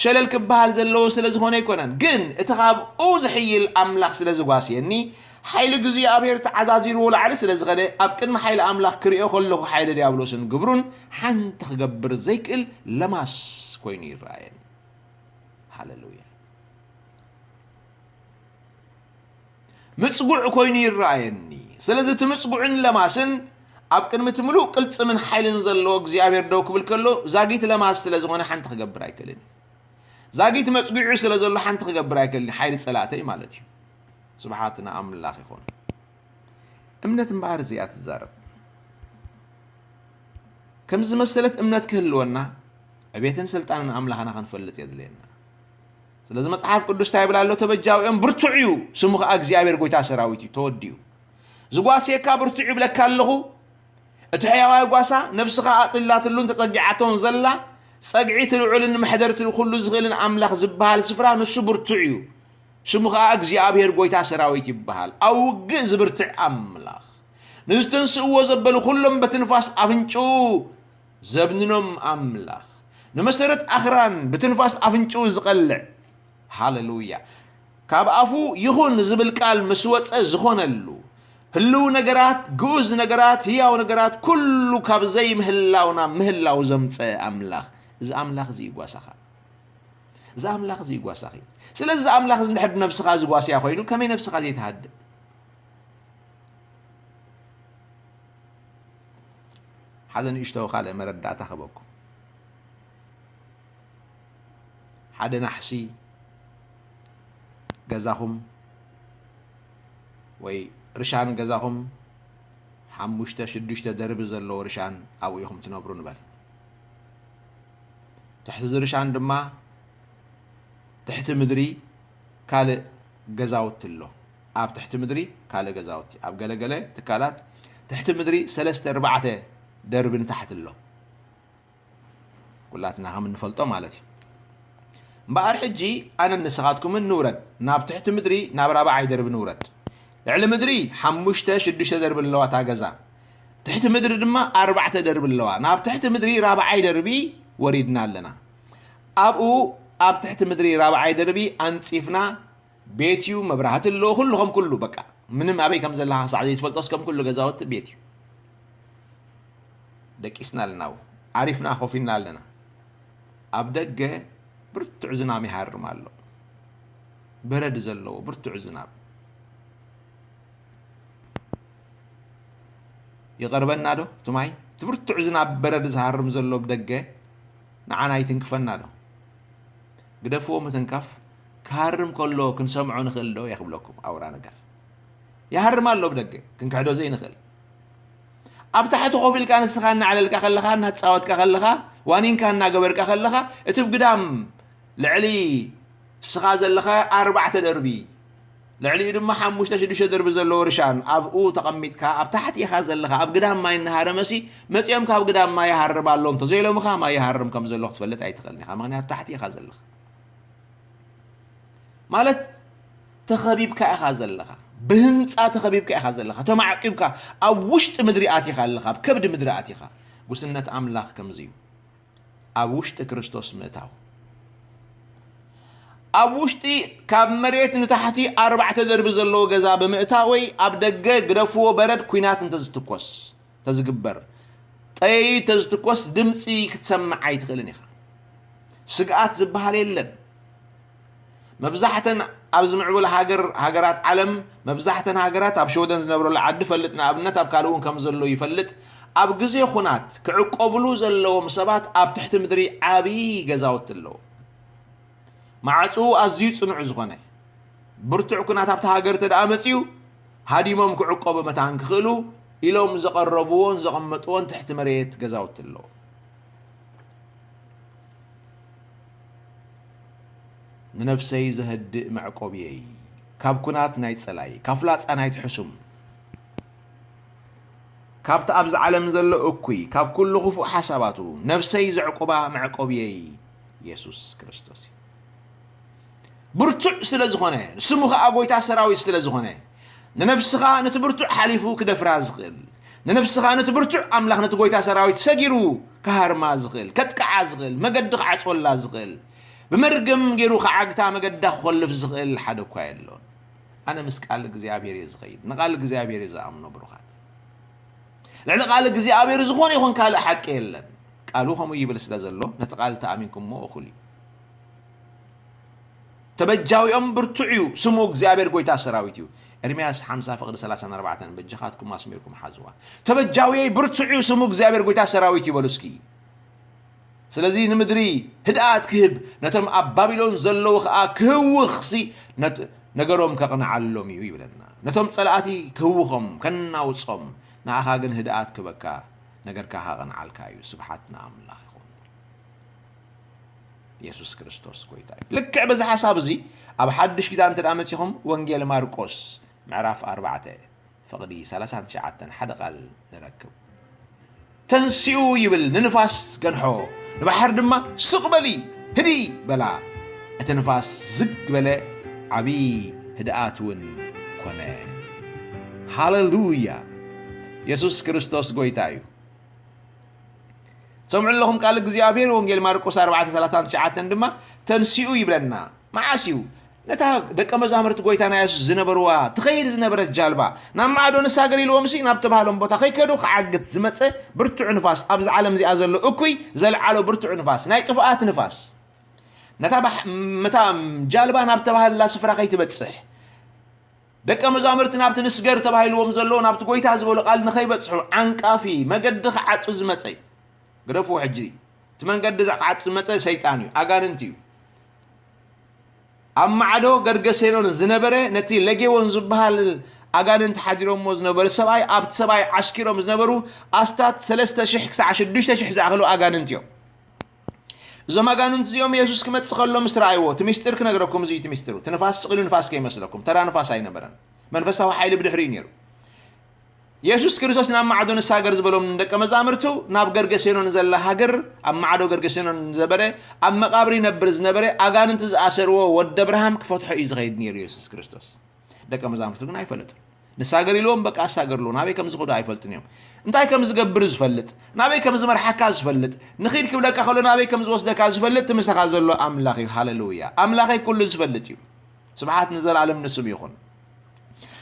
ሸለል ክበሃል ዘለዎ ስለ ዝኾነ ኣይኮነን። ግን እቲ ካብኡ ዝሕይል ኣምላኽ ስለ ዝጓስየኒ፣ ሓይሊ እግዚኣብሔር ተዓዛዚርዎ ላዕሊ ስለ ዝኸደ፣ ኣብ ቅድሚ ሓይሊ ኣምላኽ ክርእዮ ከለኹ፣ ሓይሊ ዲያብሎስን ግብሩን ሓንቲ ክገብር ዘይክእል ለማስ ኮይኑ ይረኣየኒ። ሃሌሉያ። ምጽጉዕ ኮይኑ ይረኣየኒ። ስለዚ እቲ ምጽጉዕን ለማስን ኣብ ቅድሚ እቲ ምሉእ ቅልጽምን ሓይልን ዘለዎ እግዚኣብሔር ደው ክብል ከሎ፣ ዛጊት ለማስ ስለ ዝኾነ ሓንቲ ክገብር ኣይክእልን። ዛጊት መጽጉዒ ስለ ዘሎ ሓንቲ ክገብር ኣይክእልን። ሓይሊ ጸላእተይ ማለት እዩ። ስብሓት ንኣምላኽ ይኹን። እምነት እምበኣር እዚኣ ትዛረብ። ከምዚ ዝመሰለት እምነት ክህልወና፣ ዕቤትን ስልጣንን ኣምላኽና ክንፈልጥ የድልየና። ስለዚ መጽሓፍ ቅዱስ እንታይ ይብል ኣሎ? ተበጃዊኦም ብርቱዕ እዩ፣ ስሙ ኸኣ እግዚኣብሔር ጐይታ ሰራዊት እዩ። ተወዲኡ። ዝጓስየካ ብርቱዕ ይብለካ ኣለኹ። እቲ ሕያዋይ ጓሳ፣ ነፍስኻ ኣጽሊላትሉን ተጸጊዓቶን ዘላ፣ ጸግዒ እቲ ልዑልን መሕደርቲ ኩሉ ዝኽእልን ኣምላኽ ዝበሃል ስፍራ፣ ንሱ ብርቱዕ እዩ። ስሙ ኸኣ እግዚኣብሔር ጐይታ ሰራዊት ይበሃል። ኣብ ውግእ ዝብርትዕ ኣምላኽ። ንዝተንስእዎ ዘበሉ ኩሎም በትንፋስ ኣፍንጭኡ ዘብንኖም ኣምላኽ። ንመሰረት ኣኽራን ብትንፋስ ኣፍንጭኡ ዝቐልዕ። ሃሌሉያ። ካብ ኣፉ ይኹን ዝብል ቃል ምስ ወጸ ዝኾነሉ፣ ህልው ነገራት፣ ግኡዝ ነገራት፣ ህያው ነገራት፣ ኩሉ ካብ ዘይምህላው ናብ ምህላው ዘምጸ ኣምላኽ። እዚ ኣምላኽ እዚ እዩ ጓሳኻ። እዚ ኣምላኽ እዚ እዩ ጓሳኺ። ስለዚ እዚ ኣምላኽ እዚ እንድሕር ነብስኻ ዝጓስያ ኮይኑ፣ ከመይ ነብስኻ ዘይትሃድእ? ሓደ ንእሽቶ ካልእ መረዳእታ ክበኩም። ሓደ ናሕሲ ገዛኹም ወይ ርሻን ገዛኹም ሓሙሽተ ሽዱሽተ ደርቢ ዘለዎ ርሻን ኣብኡ ኢኹም ትነብሩ ንበል። ትሕቲ እዚ ርሻን ድማ ትሕቲ ምድሪ ካልእ ገዛውቲ ኣሎ። ኣብ ትሕቲ ምድሪ ካልእ ገዛውቲ፣ ኣብ ገለገለ ትካላት ትሕቲ ምድሪ ሰለስተ ኣርባዕተ ደርቢ ንታሕቲ ኣሎ። ኩላትና ከም እንፈልጦ ማለት እዩ። እምበኣር ሕጂ ኣነን ንስኻትኩምን ንውረድ፣ ናብ ትሕቲ ምድሪ ናብ ራብዓይ ደርቢ ንውረድ። ልዕሊ ምድሪ ሓሙሽተ ሽዱሽተ ደርቢ ኣለዋ እታ ገዛ፣ ትሕቲ ምድሪ ድማ ኣርባዕተ ደርቢ ኣለዋ። ናብ ትሕቲ ምድሪ ራብዓይ ደርቢ ወሪድና ኣለና። ኣብኡ ኣብ ትሕቲ ምድሪ ራብዓይ ደርቢ ኣንጺፍና፣ ቤት እዩ፣ መብራህቲ ኣለዎ፣ ኩሉ ከም ኩሉ በቃ፣ ምንም ኣበይ ከም ዘለኻ ክሳዕ ዘይትፈልጦስ ከም ኩሉ ገዛውቲ ቤት እዩ። ደቂስና ኣለና፣ ኣብኡ ዓሪፍና ኮፍ ኢልና ኣለና። ኣብ ደገ ብርቱዕ ዝናም ይሃርም ኣሎ፣ በረድ ዘለዎ ብርቱዕ ዝናብ። ይቐርበና ዶ እቲ ማይ? እቲ ብርቱዕ ዝናብ በረድ ዝሃርም ዘሎ ብደገ ንዓና ይትንክፈና ዶ? ግደፍዎ ምትንካፍ። ክሃርም ከሎ ክንሰምዖ ንኽእል ዶ? እየ ክብለኩም ኣውራ ነገር። ይሃርም ኣሎ ብደገ፣ ክንክሕዶ ዘይንኽእል። ኣብ ታሕቲ ኮፍ ኢልካ ንስኻ እናዕለልካ ከለኻ፣ እናተጻወትካ ከለኻ፣ ዋኒንካ እናገበርካ ከለኻ፣ እቲ ብግዳም ልዕሊ ንስኻ ዘለኻ ኣርባዕተ ደርቢ፣ ልዕሊኡ ድማ ሓሙሽተ ሽዱሽተ ደርቢ ዘለዎ ርሻን ኣብኡ ተቐሚጥካ፣ ኣብ ታሕቲ ኢኻ ዘለኻ። ኣብ ግዳም ማይ እናሃረመሲ መጺኦም ካብ ግዳም ማይ ይሃርም ኣሎ እንተዘይሎምኻ፣ ማይ ይሃርም ከም ዘሎ ክትፈልጥ ኣይትኽእልን ኢኻ፣ ምኽንያቱ ታሕቲ ኢኻ ዘለኻ። ማለት ተኸቢብካ ኢኻ ዘለኻ፣ ብህንጻ ተኸቢብካ ኢኻ ዘለኻ፣ ተማዕቂብካ ኣብ ውሽጢ ምድሪ ኣቲኻ ኣለኻ፣ ኣብ ከብዲ ምድሪ ኣቲኻ። ጉስነት ኣምላኽ ከምዚ እዩ። ኣብ ውሽጢ ክርስቶስ ምእታው። ኣብ ውሽጢ ካብ መሬት ንታሕቲ ኣርባዕተ ደርቢ ዘለዎ ገዛ ብምእታወይ፣ ኣብ ደገ ግደፍዎ በረድ ኲናት እንተዝትኮስ፣ እንተዝግበር፣ ጠየይ እንተዝትኮስ ድምፂ ክትሰምዕ ኣይትኽእልን ኢኻ። ስግኣት ዝበሃል የለን። መብዛሕተን ኣብ ዝምዕብል ሃገር፣ ሃገራት ዓለም፣ መብዛሕተን ሃገራት፣ ኣብ ሽወደን ዝነብረሉ ዓዲ ፈልጥ፣ ንኣብነት ኣብ ካልእ እውን ከም ዘሎ ይፈልጥ፣ ኣብ ግዜ ኹናት ክዕቆብሉ ዘለዎም ሰባት ኣብ ትሕቲ ምድሪ ዓብዪ ገዛውቲ ኣለዎ። ማዕፅኡ ኣዝዩ ፅኑዕ ዝኾነ፣ ብርቱዕ ኩናት ኣብታ ሃገር እንተ ደኣ መፂኡ፣ ሃዲሞም ክዕቆቡ መታን ክኽእሉ ኢሎም ዘቐረብዎን ዘቐመጥዎን ትሕቲ መሬት ገዛውቲ ኣለዎ። ንነፍሰይ ዘህድእ መዕቆብየይ፣ ካብ ኩናት ናይ ጸላይ፣ ካብ ፍላጻ ናይቲ ሕሱም፣ ካብቲ ኣብዚ ዓለም ዘሎ እኩይ፣ ካብ ኩሉ ክፉእ ሓሳባቱ፣ ነፍሰይ ዘዕቁባ መዕቆብየይ የሱስ ክርስቶስ እዩ። ብርቱዕ ስለ ዝኾነ፣ ስሙ ኸኣ ጐይታ ሰራዊት ስለ ዝኾነ፣ ንነፍስኻ ነቲ ብርቱዕ ሓሊፉ ክደፍራ ዝኽእል፣ ንነፍስኻ ነቲ ብርቱዕ ኣምላኽ ነቲ ጐይታ ሰራዊት ሰጊሩ ክሃርማ ዝኽእል፣ ከጥቅዓ ዝኽእል፣ መገዲ ክዓጽወላ ዝኽእል፣ ብመርገም ገይሩ ክዓግታ መገዳ ክኾልፍ ዝኽእል ሓደ እኳ የሎን። ኣነ ምስ ቃል እግዚኣብሔር እየ ዝኸይድ፣ ንቓል እግዚኣብሔር እየ ዝኣምኖ ብሩኻት። ልዕሊ ቃል እግዚኣብሔር ዝኾነ ይኹን ካልእ ሓቂ የለን። ቃሉ ከምኡ ይብል ስለ ዘሎ ነቲ ቃል ተኣሚንኩሞ እኹል እዩ። ተበጃዊኦም ብርቱዕ እዩ፣ ስሙ እግዚኣብሔር ጐይታ ሰራዊት እዩ። ኤርምያስ ሓምሳ ፍቕዲ ሰላሳን ኣርባዕተን በጃኻትኩም ኣስሚርኩም ሓዝዋ። ተበጃውየይ ብርቱዕ እዩ፣ ስሙ እግዚኣብሔር ጐይታ ሰራዊት እዩ በሉ እስኪ። ስለዚ ንምድሪ ህድኣት ክህብ፣ ነቶም ኣብ ባቢሎን ዘለዉ ኸኣ ክህውኽሲ ነት-፣ ነገሮም ከቕንዓሎም እዩ ይብለና። ነቶም ጸላእቲ ክህውኾም፣ ከናውጾም፣ ንኣኻ ግን ህድኣት ክህበካ፣ ነገርካ ከቕንዓልካ እዩ። ስብሓት ንኣምላኽ ይኹን። የሱስ ክርስቶስ ጐይታ እዩ። ልክዕ በዚ ሓሳብ እዚ ኣብ ሓድሽ ኪዳን እንተ ደኣ መጺኹም፣ ወንጌል ማርቆስ ምዕራፍ ኣርባዕተ ፍቕዲ ሰላሳን ትሽዓተን ሓደ ቃል ንረክብ። ተንሲኡ ይብል፣ ንንፋስ ገንሖ፣ ንባሕር ድማ ስቕ በሊ፣ ህድኢ በላ። እቲ ንፋስ ዝግ በለ፣ ዓብዪ ህድኣት እውን ኮነ። ሃሌሉያ! የሱስ ክርስቶስ ጐይታ እዩ። ትሰምዑ ኣለኹም ቃል እግዚኣብሔር። ወንጌል ማርቆስ ኣርባዕተ ሰላሳን ትሽዓተን ድማ ተንሲኡ ይብለና። መዓስ እዩ? ነታ ደቀ መዛሙርቲ ጐይታና የሱስ ዝነበርዋ ትኸይድ ዝነበረት ጃልባ ናብ ማዕዶ ንሳገር ኢልዎምሲ ናብ ተባህሎም ቦታ ከይከዱ ክዓግት ዝመጸ ብርቱዕ ንፋስ፣ ኣብዚ ዓለም እዚኣ ዘሎ እኩይ ዘልዓሎ ብርቱዕ ንፋስ፣ ናይ ጥፍኣት ንፋስ፣ ነታ ባሕ-፣ ነታ ጃልባ ናብ ተባህላ ስፍራ ከይትበጽሕ፣ ደቀ መዛሙርቲ ናብቲ ንስገር ተባሂልዎም ዘሎ ናብቲ ጐይታ ዝበሎ ቃል ንኸይበጽሑ ዓንቃፊ መገዲ ክዓጹ ዝመጸ እዩ። ግደፍዎ ሕጂ። እቲ መንገዲ ክዓጹ ዝመጸ ሰይጣን እዩ፣ ኣጋንንቲ እዩ። ኣብ ማዕዶ ገርገሴኖን ዝነበረ ነቲ ለጌዎን ዝበሃል ኣጋንንቲ ሓዲሮምዎ ዝነበሩ ሰብኣይ፣ ኣብቲ ሰብኣይ ዓስኪሮም ዝነበሩ ኣስታት ሰለስተ ሽሕ ክሳዕ ሽዱሽተ ሽሕ ዝኣኽሉ ኣጋንንቲ እዮም። እዞም ኣጋንንቲ እዚኦም የሱስ ክመጽእ ከሎ ምስ ረኣይዎ፣ እቲ ሚስጢር ክነግረኩም፣ እዚ እዩ እቲ ሚስጢሩ። እቲ ንፋስ ስቕ ኢሉ ንፋስ ከይመስለኩም፣ ተራ ንፋስ ኣይነበረን። መንፈሳዊ ሓይሊ ብድሕሪኡ ነይሩ። የሱስ ክርስቶስ ናብ ማዕዶ ንሳገር ዝበሎም ንደቀ መዛሙርቱ፣ ናብ ገርገሴኖን ዘላ ሃገር፣ ኣብ ማዕዶ ገርገሴኖን ዝነበረ፣ ኣብ መቓብር ይነብር ዝነበረ፣ ኣጋንንቲ ዝኣሰርዎ ወዲ ኣብርሃም ክፈትሖ እዩ ዝኸይድ ነይሩ የሱስ ክርስቶስ። ደቀ መዛሙርቱ ግን ኣይፈለጡን። ንሳገር ኢልዎም በቃ ኣሳገርሉ። ናበይ ከም ዝኸዱ ኣይፈልጡን እዮም። እንታይ ከም ዝገብር ዝፈልጥ፣ ናበይ ከም ዝመርሓካ ዝፈልጥ፣ ንኺድ ክብለካ ከሎ ናበይ ከም ዝወስደካ ዝፈልጥ፣ እቲ ምሳኻ ዘሎ ኣምላኽ እዩ። ሃሌሉያ! ኣምላኸይ ኩሉ ዝፈልጥ እዩ። ስብሓት ንዘለኣለም ንስም ይኹን።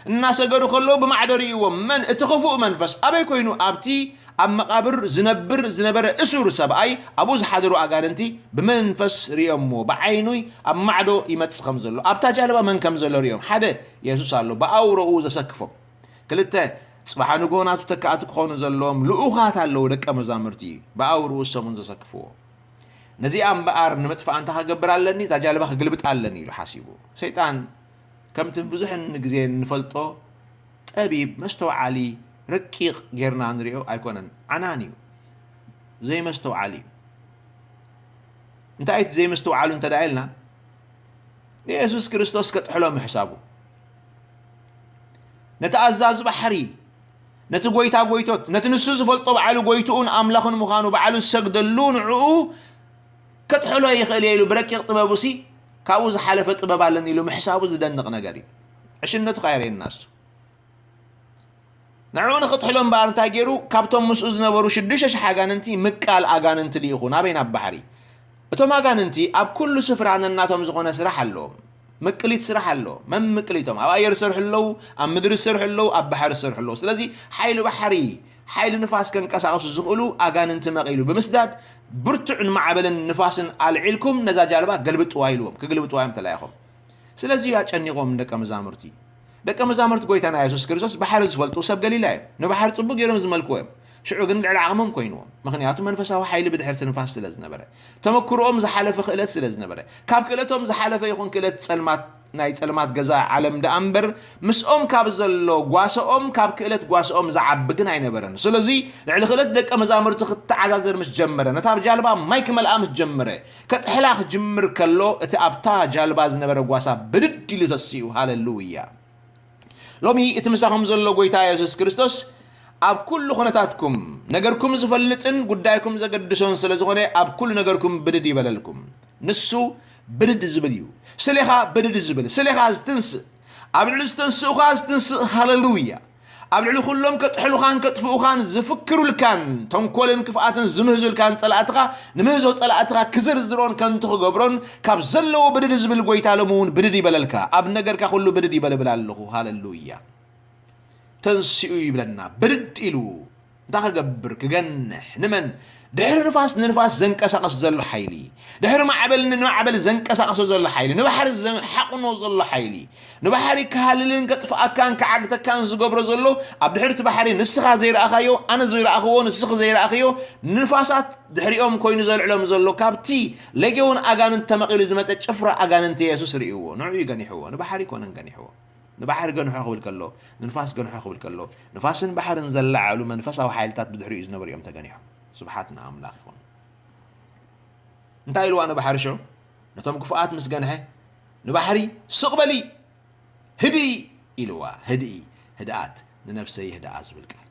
እናሰገዱ ከለዉ ብማዕዶ ርእይዎም። መን? እቲ ክፉእ መንፈስ። ኣበይ ኮይኑ? ኣብቲ ኣብ መቓብር ዝነብር ዝነበረ እሱር ሰብኣይ፣ ኣብኡ ዝሓደሩ ኣጋንንቲ ብመንፈስ ርእዮምዎ። ብዓይኑ ኣብ ማዕዶ ይመጽእ ከም ዘሎ፣ ኣብታ ጃልባ መን ከም ዘሎ ርእዮም። ሓደ፣ የሱስ ኣሎ፣ ብኣውሮኡ ዘሰክፎም። ክልተ፣ ጽባሕ ንግሆ ናቱ ተካእቲ ክኾኑ ዘለዎም ልኡኻት ኣለዉ፣ ደቀ መዛሙርቲ፣ ብኣውሮኡ ሰሙን ዘሰክፍዎ። ነዚኣ እምበኣር ንምጥፋእ እንታይ ክገብር ኣለኒ? እዛ ጃልባ ክግልብጥ ኣለኒ ኢሉ ሓሲቡ። ሰይጣን ከምቲ ብዙሕ ግዜ እንፈልጦ ጠቢብ፣ መስተውዓሊ፣ ረቂቕ ጌርና ንሪኦ ኣይኮነን። ዓናን እዩ። ዘይመስተውዓሊ እዩ። እንታይ እቲ ዘይመስተውዓሉ እንተ ደኣ ኢልና፣ ንየሱስ ክርስቶስ ከጥሕሎ ምሕሳቡ። ነቲ ኣዛዚ ባሕሪ፣ ነቲ ጐይታ ጐይቶት፣ ነቲ ንሱ ዝፈልጦ ባዕሉ ጐይትኡን ኣምላኹን ምዃኑ ባዕሉ ዝሰግደሉ ንዕኡ ከጥሕሎ ይኽእል እየ ኢሉ ብረቂቕ ጥበቡሲ ካብኡ ዝሓለፈ ጥበብ ኣለኒ ኢሉ ምሕሳቡ ዝደንቕ ነገር እዩ። ዕሽነቱ ከየርእየና እሱ። ንዕኡ ንኽጥሕሎ እምበኣር እንታይ ገይሩ? ካብቶም ምስኡ ዝነበሩ ሽዱሽተ ሽሕ ኣጋንንቲ ምቃል ኣጋንንቲ ልኢኹ። ናበይ? ናብ ባሕሪ። እቶም ኣጋንንቲ ኣብ ኩሉ ስፍራ ነናቶም ዝኾነ ስራሕ ኣለዎም። ምቅሊት ስራሕ ኣሎ። መን ምቅሊቶም? ኣብ ኣየር ዝሰርሑ ኣለዉ፣ ኣብ ምድሪ ዝሰርሑ ኣለዉ፣ ኣብ ባሕሪ ዝሰርሑ ኣለዉ። ስለዚ ሓይሊ ባሕሪ፣ ሓይሊ ንፋስ ከንቀሳቕሱ ዝኽእሉ ኣጋንንቲ መቒሉ ብምስዳድ ብርቱዕ ንማዕበልን ንፋስን ኣልዒልኩም ነዛ ጃልባ ገልብጥዋ ኢልዎም። ክግልብጥዋ እዮም ተላኢኾም። ስለዚ እዩ ኣጨኒቖም ንደቀ መዛሙርቲ። ደቀ መዛሙርቲ ጐይታና የሱስ ክርስቶስ ባሕሪ ዝፈልጡ ሰብ ገሊላ እዮም። ንባሕሪ ጽቡቕ ገይሮም ዝመልክዎ እዮም። ሽዑ ግን ልዕሊ ዓቕሞም ኮይንዎም። ምኽንያቱ መንፈሳዊ ሓይሊ ብድሕርቲ ንፋስ ስለ ዝነበረ። ተመክሮኦም ዝሓለፈ ክእለት ስለ ዝነበረ። ካብ ክእለቶም ዝሓለፈ ይኹን ክእለት ጸልማት፣ ናይ ጸልማት ገዛ ዓለም ደኣ እምበር፣ ምስኦም ካብ ዘሎ ጓሰኦም፣ ካብ ክእለት ጓሰኦም ዝዓቢ ግን ኣይነበረን። ስለዚ ልዕሊ ክእለት ደቀ መዛሙርቲ ክተዓዛዘር ምስ ጀመረ፣ ነታ ብ ጃልባ ማይ ክመልኣ ምስ ጀመረ፣ ከጥሕላ ክጅምር ከሎ፣ እቲ ኣብታ ጃልባ ዝነበረ ጓሳ ብድድ ኢሉ ተሲኡ። ሃሌሉያ! ሎሚ እቲ ምሳኹም ዘሎ ጐይታ የሱስ ክርስቶስ ኣብ ኩሉ ኹነታትኩም ነገርኩም ዝፈልጥን ጉዳይኩም ዘገድሶን ስለ ዝኾነ ኣብ ኩሉ ነገርኩም ብድድ ይበለልኩም። ንሱ ብድድ ዝብል እዩ። ስሌኻ ብድድ ዝብል፣ ስሌኻ ዝትንስእ፣ ኣብ ልዕሊ ዝተንስኡ ኸኣ ዝትንስእ። ሃሌሉያ! ኣብ ልዕሊ ኩሎም ከጥሕሉኻን ከጥፍኡኻን ዝፍክሩልካን ተንኮልን ክፍኣትን ዝምህዙልካን ጸላእትኻ፣ ንምህዞ ጸላእትኻ ክዝርዝሮን ከንቱ ክገብሮን ካብ ዘለዎ ብድድ ዝብል ጐይታ ሎሚ እውን ብድድ ይበለልካ። ኣብ ነገርካ ኩሉ ብድድ ይበልብል ኣለኹ። ሃሌሉያ! ተንሲኡ ይብለና። ብድድ ኢሉ እንታይ ክገብር? ክገንሕ። ንመን? ድሕሪ ንፋስ ንንፋስ ዘንቀሳቕስ ዘሎ ሓይሊ፣ ድሕሪ ማዕበል ንማዕበል ዘንቀሳቕሶ ዘሎ ሓይሊ፣ ንባሕሪ ዘሓቕኖ ዘሎ ሓይሊ፣ ንባሕሪ ክሃልልን ከጥፍኣካን ክዓግተካን ዝገብሮ ዘሎ፣ ኣብ ድሕሪ እቲ ባሕሪ ንስኻ ዘይረኣኻዮ፣ ኣነ ዘይረኣኽዎ፣ ንስኺ ዘይረኣኽዮ፣ ንንፋሳት ድሕሪኦም ኮይኑ ዘልዕሎም ዘሎ፣ ካብቲ ሌጌዎን ኣጋንንት ተመቒሉ ዝመጸ ጭፍራ ኣጋንንት የሱስ ርእይዎ። ንዕኡ እዩ ገኒሕዎ። ንባሕሪ ኣይኮነን ገኒሕዎ። ንባሕሪ ገንሖ ክብል ከሎ፣ ንንፋስ ገንሖ ክብል ከሎ፣ ንፋስን ባሕርን ዘላዓዕሉ መንፈሳዊ ሓይልታት ብድሕሪኡ ዝነበሩ እዮም ተገኒሖም። ስብሓት ንኣምላኽ ይኹን። እንታይ ኢልዋ ንባሕሪ ሽዑ? ነቶም ክፉኣት ምስ ገንሐ፣ ንባሕሪ ስቕ በሊ፣ ህድኢ ኢልዋ። ህድኢ፣ ህድኣት፣ ንነፍሰይ ህድኣ ዝብል ቃል።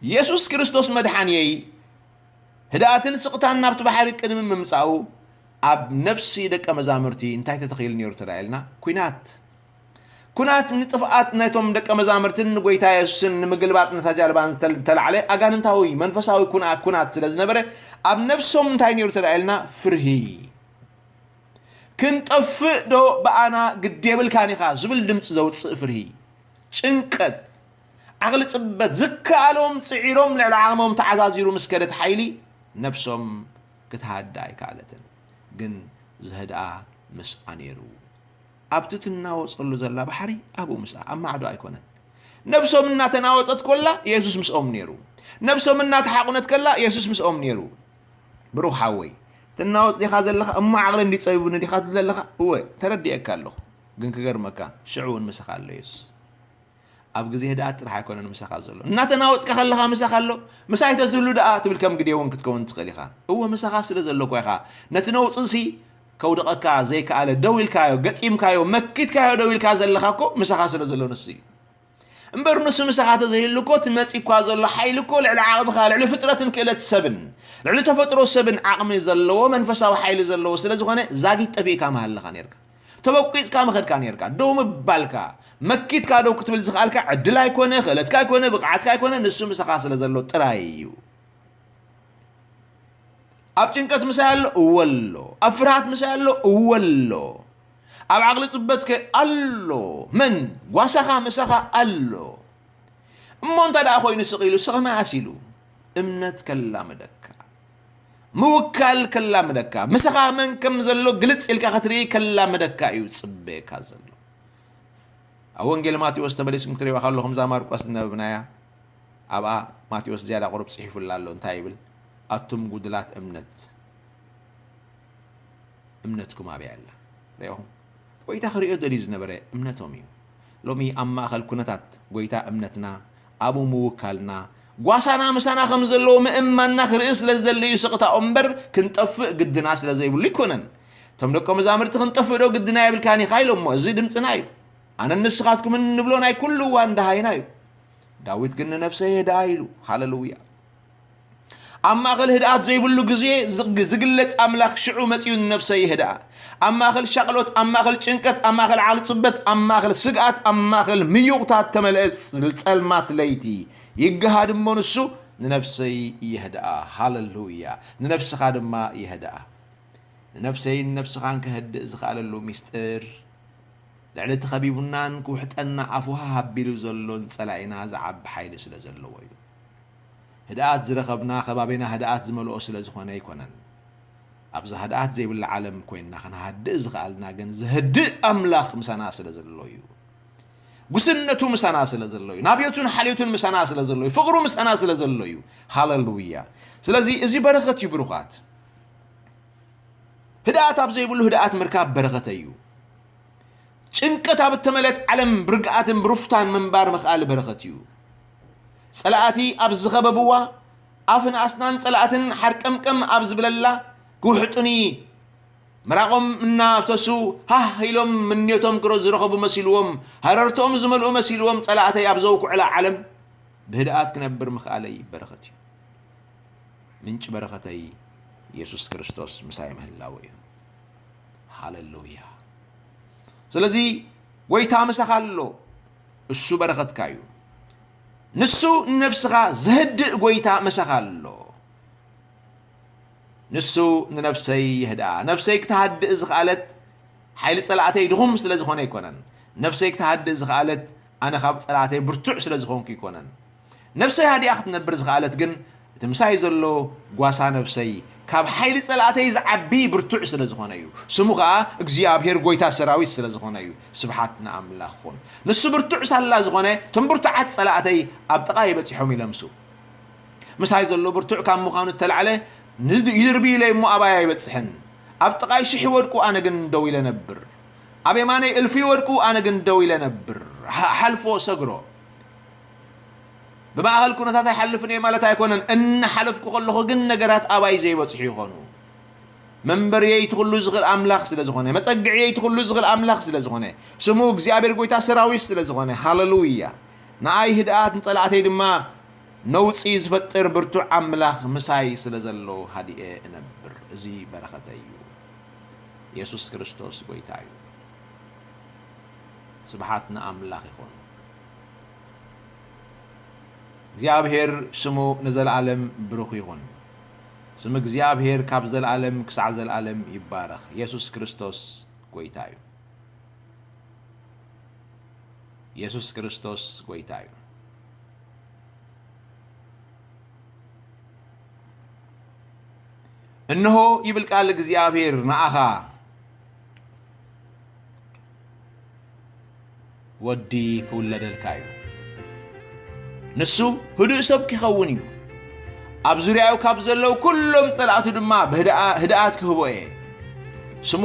የሱስ ክርስቶስ መድሓንየይ ህድኣትን ስቕታን ናብቲ ባሕሪ ቅድሚ ምምጻኡ፣ ኣብ ነፍሲ ደቀ መዛሙርቲ እንታይ ተተኺሉ ነይሩ ተራእየልና? ኲናት። ኲናት ንጥፍኣት ነቶም ደቀ መዛሙርትን ንጐይታ የሱስን ንምግልባጥ ነታ ጃልባን ዝተል-፣ ዝተላዕለ ኣጋንንታዊ መንፈሳዊ ኩና-፣ ኩናት ስለ ዝነበረ፣ ኣብ ነፍሶም እንታይ ነይሩ ተራእየልና? ፍርሂ። ክንጠፍእ ዶ ብኣና ግዲ የብልካን ኢኻ ዝብል ድምፂ ዘውፅእ ፍርሂ፣ ጭንቀት፣ ዓቕሊ ፅበት፣ ዝከኣሎም ፅዒሮም ልዕሊ ዓቕሞም ተዓዛዚሩ ምስ ከደት ሓይሊ ነፍሶም ክትሃድእ ኣይከኣለትን። ግን ዝህድኣ ምስኣ ነይሩ። ኣብቲ ትናወፀሉ ዘላ ባሕሪ ኣብኡ ምስኣ፣ ኣብ ማዕዶ ኣይኮነን። ነፍሶም እናተናወፀት ኮላ የሱስ ምስኦም ነይሩ። ነፍሶም እናተሓቑነት ከላ የሱስ ምስኦም ነይሩ። ብሩኽ ሓወይ፣ ትናወፅ ዲኻ ዘለኻ? እሞ ዓቕሊ እንዲ ፀቢቡኒ ዲኻ ትብል ዘለኻ? እወ፣ ተረዲኤካ ኣለኹ። ግን ክገርመካ፣ ሽዑ እውን ምሳኻ ኣሎ የሱስ። ኣብ ግዜ ህድኣት ጥራሕ ኣይኮነን ምሳኻ ዘሎ። እናተናወጽካ ከለኻ ምሳኻ ኣሎ። ምሳይ ተዝህሉ ደኣ ትብል ከም ግዴ እውን ክትከውን ትኽእል ኢኻ። እወ ምሳኻ ስለ ዘሎ እኳ ኢኻ። ነቲ ነውጽ ሲ ከውድቐካ ዘይከኣለ ደው ኢልካዮ፣ ገጢምካዮ፣ መኪትካዮ ደው ኢልካ ዘለኻ እኮ ምሳኻ ስለ ዘሎ ንሱ እዩ። እምበር ንሱ ምሳኻ ተዘይህሉ እኮ እቲ መጺ እኳ ዘሎ ሓይሊ እኮ ልዕሊ ዓቕምኻ፣ ልዕሊ ፍጥረትን ክእለት ሰብን፣ ልዕሊ ተፈጥሮ ሰብን ዓቕሚ ዘለዎ መንፈሳዊ ሓይሊ ዘለዎ ስለ ዝኾነ ዛጊት ጠፊእካ ምሃለኻ ነርካ። ተበቂጽካ ምኸድካ ነርካ። ደው ምባልካ፣ መኪትካ ደው ክትብል ዝኽኣልካ ዕድል ኣይኮነ፣ ክእለትካ ኣይኮነ፣ ብቕዓትካ ኣይኮነ፣ ንሱ ምሳኻ ስለ ዘሎ ጥራይ እዩ። ኣብ ጭንቀት ምሳይ ኣሎ እወ ኣሎ። ኣብ ፍርሃት ምሳይ ኣሎ እወ ኣሎ። ኣብ ዓቕሊ ጽበትከ ኣሎ። መን ጓሳኻ ምሳኻ ኣሎ። እሞ እንተ ደኣ ኮይኑ ስቕ ኢሉ ስቕ መዓስ ኢሉ እምነት ከላምደካ፣ ምውካል ከላምደካ፣ ምሳኻ መን ከም ዘሎ ግልጽ ኢልካ ክትርኢ ከላምደካ እዩ ጽበየካ ዘሎ። ኣብ ወንጌል ማቴዎስ ተመሊስኩም ክትሪእዋ ከለኹም እዛ ማርቆስ ዝነበብናያ ኣብኣ ማቴዎስ ዝያዳ ቁሩብ ጽሒፉላ ኣሎ። እንታይ ይብል? ኣቱም ጉድላት እምነት፣ እምነትኩም ኣበይ ኣላ? ሪኢኹም? ጎይታ ክርእዮ ደልዩ ዝነበረ እምነቶም እዩ። ሎሚ ኣብ ማእከል ኩነታት ጎይታ እምነትና ኣብኡ ምውካልና ጓሳና ምሳና ከም ዘለዎ ምእማንና ክርኢ ስለ ዝደሊ እዩ ስቕታኡ እምበር ክንጠፍእ ግድና ስለ ዘይብሉ ኣይኮነን። እቶም ደቀ መዛሙርቲ ክንጠፍእ ዶ ግድና የብልካን ኢኻ ኢሎሞ። እዚ ድምፅና እዩ። ኣነን ንስኻትኩምን እንብሎ ናይ ኩሉ እዋን ደሃይና እዩ። ዳዊት ግን ንነፍሰይ የህድኣ ኢሉ። ሃለሉያ። ኣብ ማእከል ህድኣት ዘይብሉ ግዜ ዝግ- ዝግለጽ ኣምላኽ ሽዑ መጺኡ ንነፍሰይ የህድኣ። ኣብ ማእከል ሻቕሎት፣ ኣብ ማእከል ጭንቀት፣ ኣብ ማእከል ዓልጽበት፣ ኣብ ማእከል ስግኣት፣ ኣብ ማእከል ምዩቕታት ተመልአ ጸልማት ለይቲ ይገሃድ እሞ ንሱ ንነፍሰይ የህድኣ። ሃለሉያ። ንነፍስኻ ድማ የህድኣ። ንነፍሰይን ነፍስኻን ከህድእ ዝኸኣለሉ ሚስጥር፣ ልዕሊ እቲ ኸቢቡናን ክውሕጠና ኣፉ ሃህ ኣቢሉ ዘሎን ጸላኢና ዝዓቢ ሓይሊ ስለ ዘለዎ እዩ። ህድኣት ዝረኸብና ከባቢና ህድኣት ዝመልኦ ስለ ዝኾነ ኣይኮነን። ኣብዛ ህድኣት ዘይብላ ዓለም ኮይንና ክንሃድእ ዝኸኣልና ግን ዘህድእ ኣምላኽ ምሳና ስለ ዘሎ እዩ። ጉስነቱ ምሳና ስለ ዘሎ እዩ። ናብዮቱን ሓልዮቱን ምሳና ስለ ዘሎ እዩ። ፍቕሩ ምሳና ስለ ዘሎ እዩ። ሃለሉያ። ስለዚ እዚ በረኸት እዩ ብሩኻት። ህድኣት ኣብ ዘይብሉ ህድኣት ምርካብ በረኸት እዩ። ጭንቀት ኣብ እተመልአት ዓለም ብርግኣትን ብሩፍታን ምንባር ምኽኣል በረኸት እዩ። ጸላእቲ ኣብ ዝኸበብዋ ኣፍን ኣስናን ጸላእትን ሓርቀምቀም ኣብ ዝብለላ ክውሕጡኒ ምራቖም እናፍሰሱ ሃህ ኢሎም ምንዮቶም ክረ ዝረኸቡ መሲልዎም ሃረርትኦም ዝመልኡ መሲልዎም ጸላእተይ ኣብ ዘውኩዕላ ዓለም ብህድኣት ክነብር ምኽኣለይ በረኸት እዩ። ምንጪ በረኸተይ የሱስ ክርስቶስ ምሳይ ምህላው እዩ። ሃለሉያ። ስለዚ ጎይታ ምሳኻ ኣሎ፣ እሱ በረኸትካ እዩ። ንሱ ንነፍስኻ ዘህድእ ጎይታ ምሳኻ ኣሎ። ንሱ ንነፍሰይ የህድኣ። ነፍሰይ ክትሃድእ ዝኸኣለት ሓይሊ ጸላእተይ ድኹም ስለ ዝኾነ ኣይኮነን። ነፍሰይ ክትሃድእ ዝኸኣለት ኣነ ካብ ጸላእተይ ብርቱዕ ስለ ዝኾንኩ ኣይኮነን። ነፍሰይ ሃዲኣ ክትነብር ዝኸኣለት ግን እቲ ምሳይ ዘሎ ጓሳ ነፍሰይ ካብ ሓይሊ ጸላእተይ ዝዓቢ ብርቱዕ ስለ ዝኾነ እዩ። ስሙ ኸኣ እግዚኣብሔር ጎይታ ሰራዊት ስለ ዝኾነ እዩ። ስብሓት ንኣምላኽ ኹን። ንሱ ብርቱዕ ሳላ ዝኾነ፣ እቶም ብርቱዓት ጸላእተይ ኣብ ጥቓይ በጺሖም ይለምሱ። ምሳይ ዘሎ ብርቱዕ ካብ ምዃኑ እተላዕለ ንድ- ይድርቢ ኢለ እሞ ኣባይ ኣይበጽሕን። ኣብ ጥቓይ ሽሕ ይወድቁ፣ ኣነ ግን ደው ኢለ ነብር። ኣብ የማነይ እልፊ ይወድቁ፣ ኣነ ግን ደው ኢለ ነብር። ሓ- ሓልፎ ሰግሮ። ብማእኸል ኩነታት ኣይሓልፍን እየ ማለት ኣይኮነን። እናሓለፍኩ ከለኹ ግን ነገራት ኣባይ ዘይበጽሑ ይኾኑ። መንበርየይ እቲ ኩሉ ዝኽእል ኣምላኽ ስለ ዝኾነ፣ መጸግዕየይ እቲ ኩሉ ዝኽእል ኣምላኽ ስለ ዝኾነ፣ ስሙ እግዚኣብሔር ጎይታ ሰራዊት ስለ ዝኾነ፣ ሃለሉያ። ንኣይ ህድኣት ንጸላእተይ ድማ ነውጺ ዝፈጥር ብርቱዕ ኣምላኽ ምሳይ ስለ ዘሎ ሃዲኤ እነብር። እዚ በረኸተይ እዩ። የሱስ ክርስቶስ ጎይታ እዩ። ስብሓት ንኣምላኽ ይኹን። እግዚኣብሔር ስሙ ንዘለኣለም ብሩኽ ይኹን። ስም እግዚኣብሔር ካብ ዘለኣለም ክሳዕ ዘለኣለም ይባረኽ። የሱስ ክርስቶስ ጎይታ እዩ። የሱስ ክርስቶስ ጎይታ እዩ። እንሆ ይብል ቃል እግዚኣብሔር ንኣኻ፣ ወዲ ክውለደልካ እዩ። ንሱ ህዱእ ሰብ ክኸውን እዩ። ኣብ ዙርያኡ ካብ ዘለዉ ኩሎም ጸላእቱ ድማ ብህድኣ- ህድኣት ክህቦ እየ። ስሙ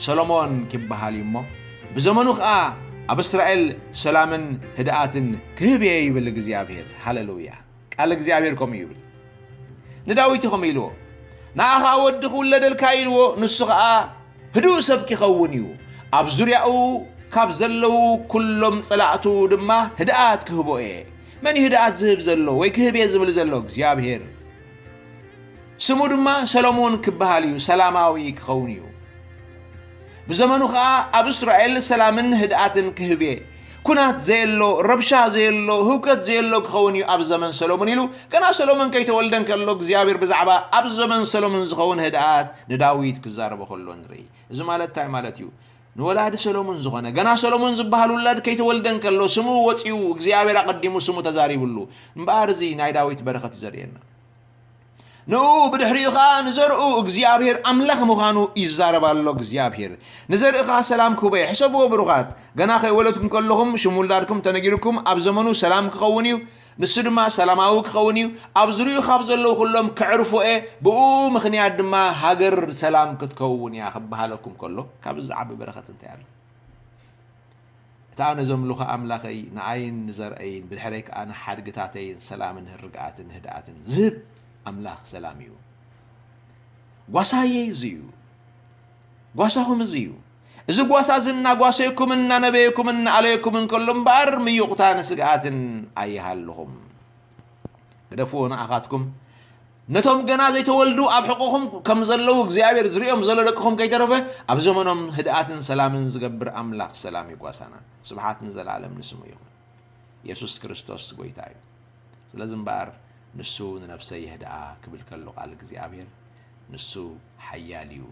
ሰሎሞን ክበሃል እዩ እሞ፣ ብዘመኑ ኸኣ ኣብ እስራኤል ሰላምን ህድኣትን ክህብ እየ ይብል እግዚኣብሔር። ሃሌሉያ። ቃል እግዚኣብሔር ከምኡ ይብል። ንዳዊት እዩ ከምኡ ኢልዎ። ንኣኻ ወዲ ክውለደልካ ኢልዎ፣ ንሱ ኸኣ ህዱእ ሰብ ኪኸውን እዩ። ኣብ ዙርያኡ ካብ ዘለዉ ኩሎም ጸላእቱ ድማ ህድኣት ክህቦ እየ። መን እዩ ህድኣት ዝህብ ዘሎ ወይ ክህብ እየ ዝብል ዘሎ? እግዚኣብሔር። ስሙ ድማ ሰሎሞን ክበሃል እዩ፣ ሰላማዊ ክኸውን እዩ። ብዘመኑ ኸኣ ኣብ እስራኤል ሰላምን ህድኣትን ክህብ እየ። ኩናት ዘየሎ፣ ረብሻ ዘየሎ፣ ህውከት ዘየሎ ክኸውን እዩ ኣብ ዘመን ሰሎሞን ኢሉ፣ ገና ሰሎሞን ከይተወልደ እንከሎ እግዚኣብሔር ብዛዕባ ኣብ ዘመን ሰሎሞን ዝኸውን ህድኣት ንዳዊት ክዛረቦ ከሎ ንርኢ። እዚ ማለት እንታይ ማለት እዩ? ንወላዲ ሰሎሞን ዝኾነ፣ ገና ሰሎሞን ዝበሃል ውላድ ከይተወልደ እንከሎ ስሙ ወጺኡ፣ እግዚኣብሔር ኣቐዲሙ ስሙ ተዛሪብሉ። እምበኣር እዚ ናይ ዳዊት በረኸት እዩ ዘርእየና። ንኡ ብድሕሪኡ ኸኣ ንዘርኡ እግዚኣብሔር ኣምላኽ ምዃኑ ይዛረብ ኣሎ እግዚኣብሔር። ንዘርእኻ ሰላም ክህቦ እየ። ሕሰብዎ ብሩኻት፣ ገና ከይወለድኩም ከለኹም ሽም ውላድኩም ተነጊርኩም፣ ኣብ ዘመኑ ሰላም ክኸውን እዩ፣ ንሱ ድማ ሰላማዊ ክኸውን እዩ፣ ኣብ ዙርያኡ ካብ ዘለዉ ኩሎም ከዕርፎ እየ፣ ብኡ ምኽንያት ድማ ሃገር ሰላም ክትከውን እያ ክበሃለኩም ከሎ፣ ካብዚ ዝዓቢ በረኸት እንታይ ኣሎ? እታ ኣነ ዘምልኾ ኣምላኸይ ንኣይን ንዘርእይን ብድሕረይ ከኣ ንሓድግታተይን ሰላምን ርግኣትን ህድኣትን ዝህብ ኣምላኽ ሰላም እዩ። ጓሳየይ እዚ እዩ። ጓሳኹም እዚ እዩ። እዚ ጓሳ እዚ እናጓሰየኩምን እናነበየኩምን እናኣለየኩምን ከሎ እምበኣር ምዩቕታን ስግኣትን ኣይሃልኹም። ግደፍዎ ንኣኻትኩም። ነቶም ገና ዘይተወልዱ ኣብ ሕቖኹም ከም ዘለዉ እግዚኣብሔር ዝርእዮም ዘሎ ደቅኹም ከይተረፈ ኣብ ዘመኖም ህድኣትን ሰላምን ዝገብር ኣምላኽ ሰላም እዩ ጓሳና። ስብሓት ንዘለኣለም ንስሙ ይኹን። የሱስ ክርስቶስ ጐይታ እዩ። ስለዚ እምበኣር ንሱ ንነፍሰይ የህድኣ ክብል ከሎ ቃል እግዚኣብሔር ንሱ ሓያል እዩ።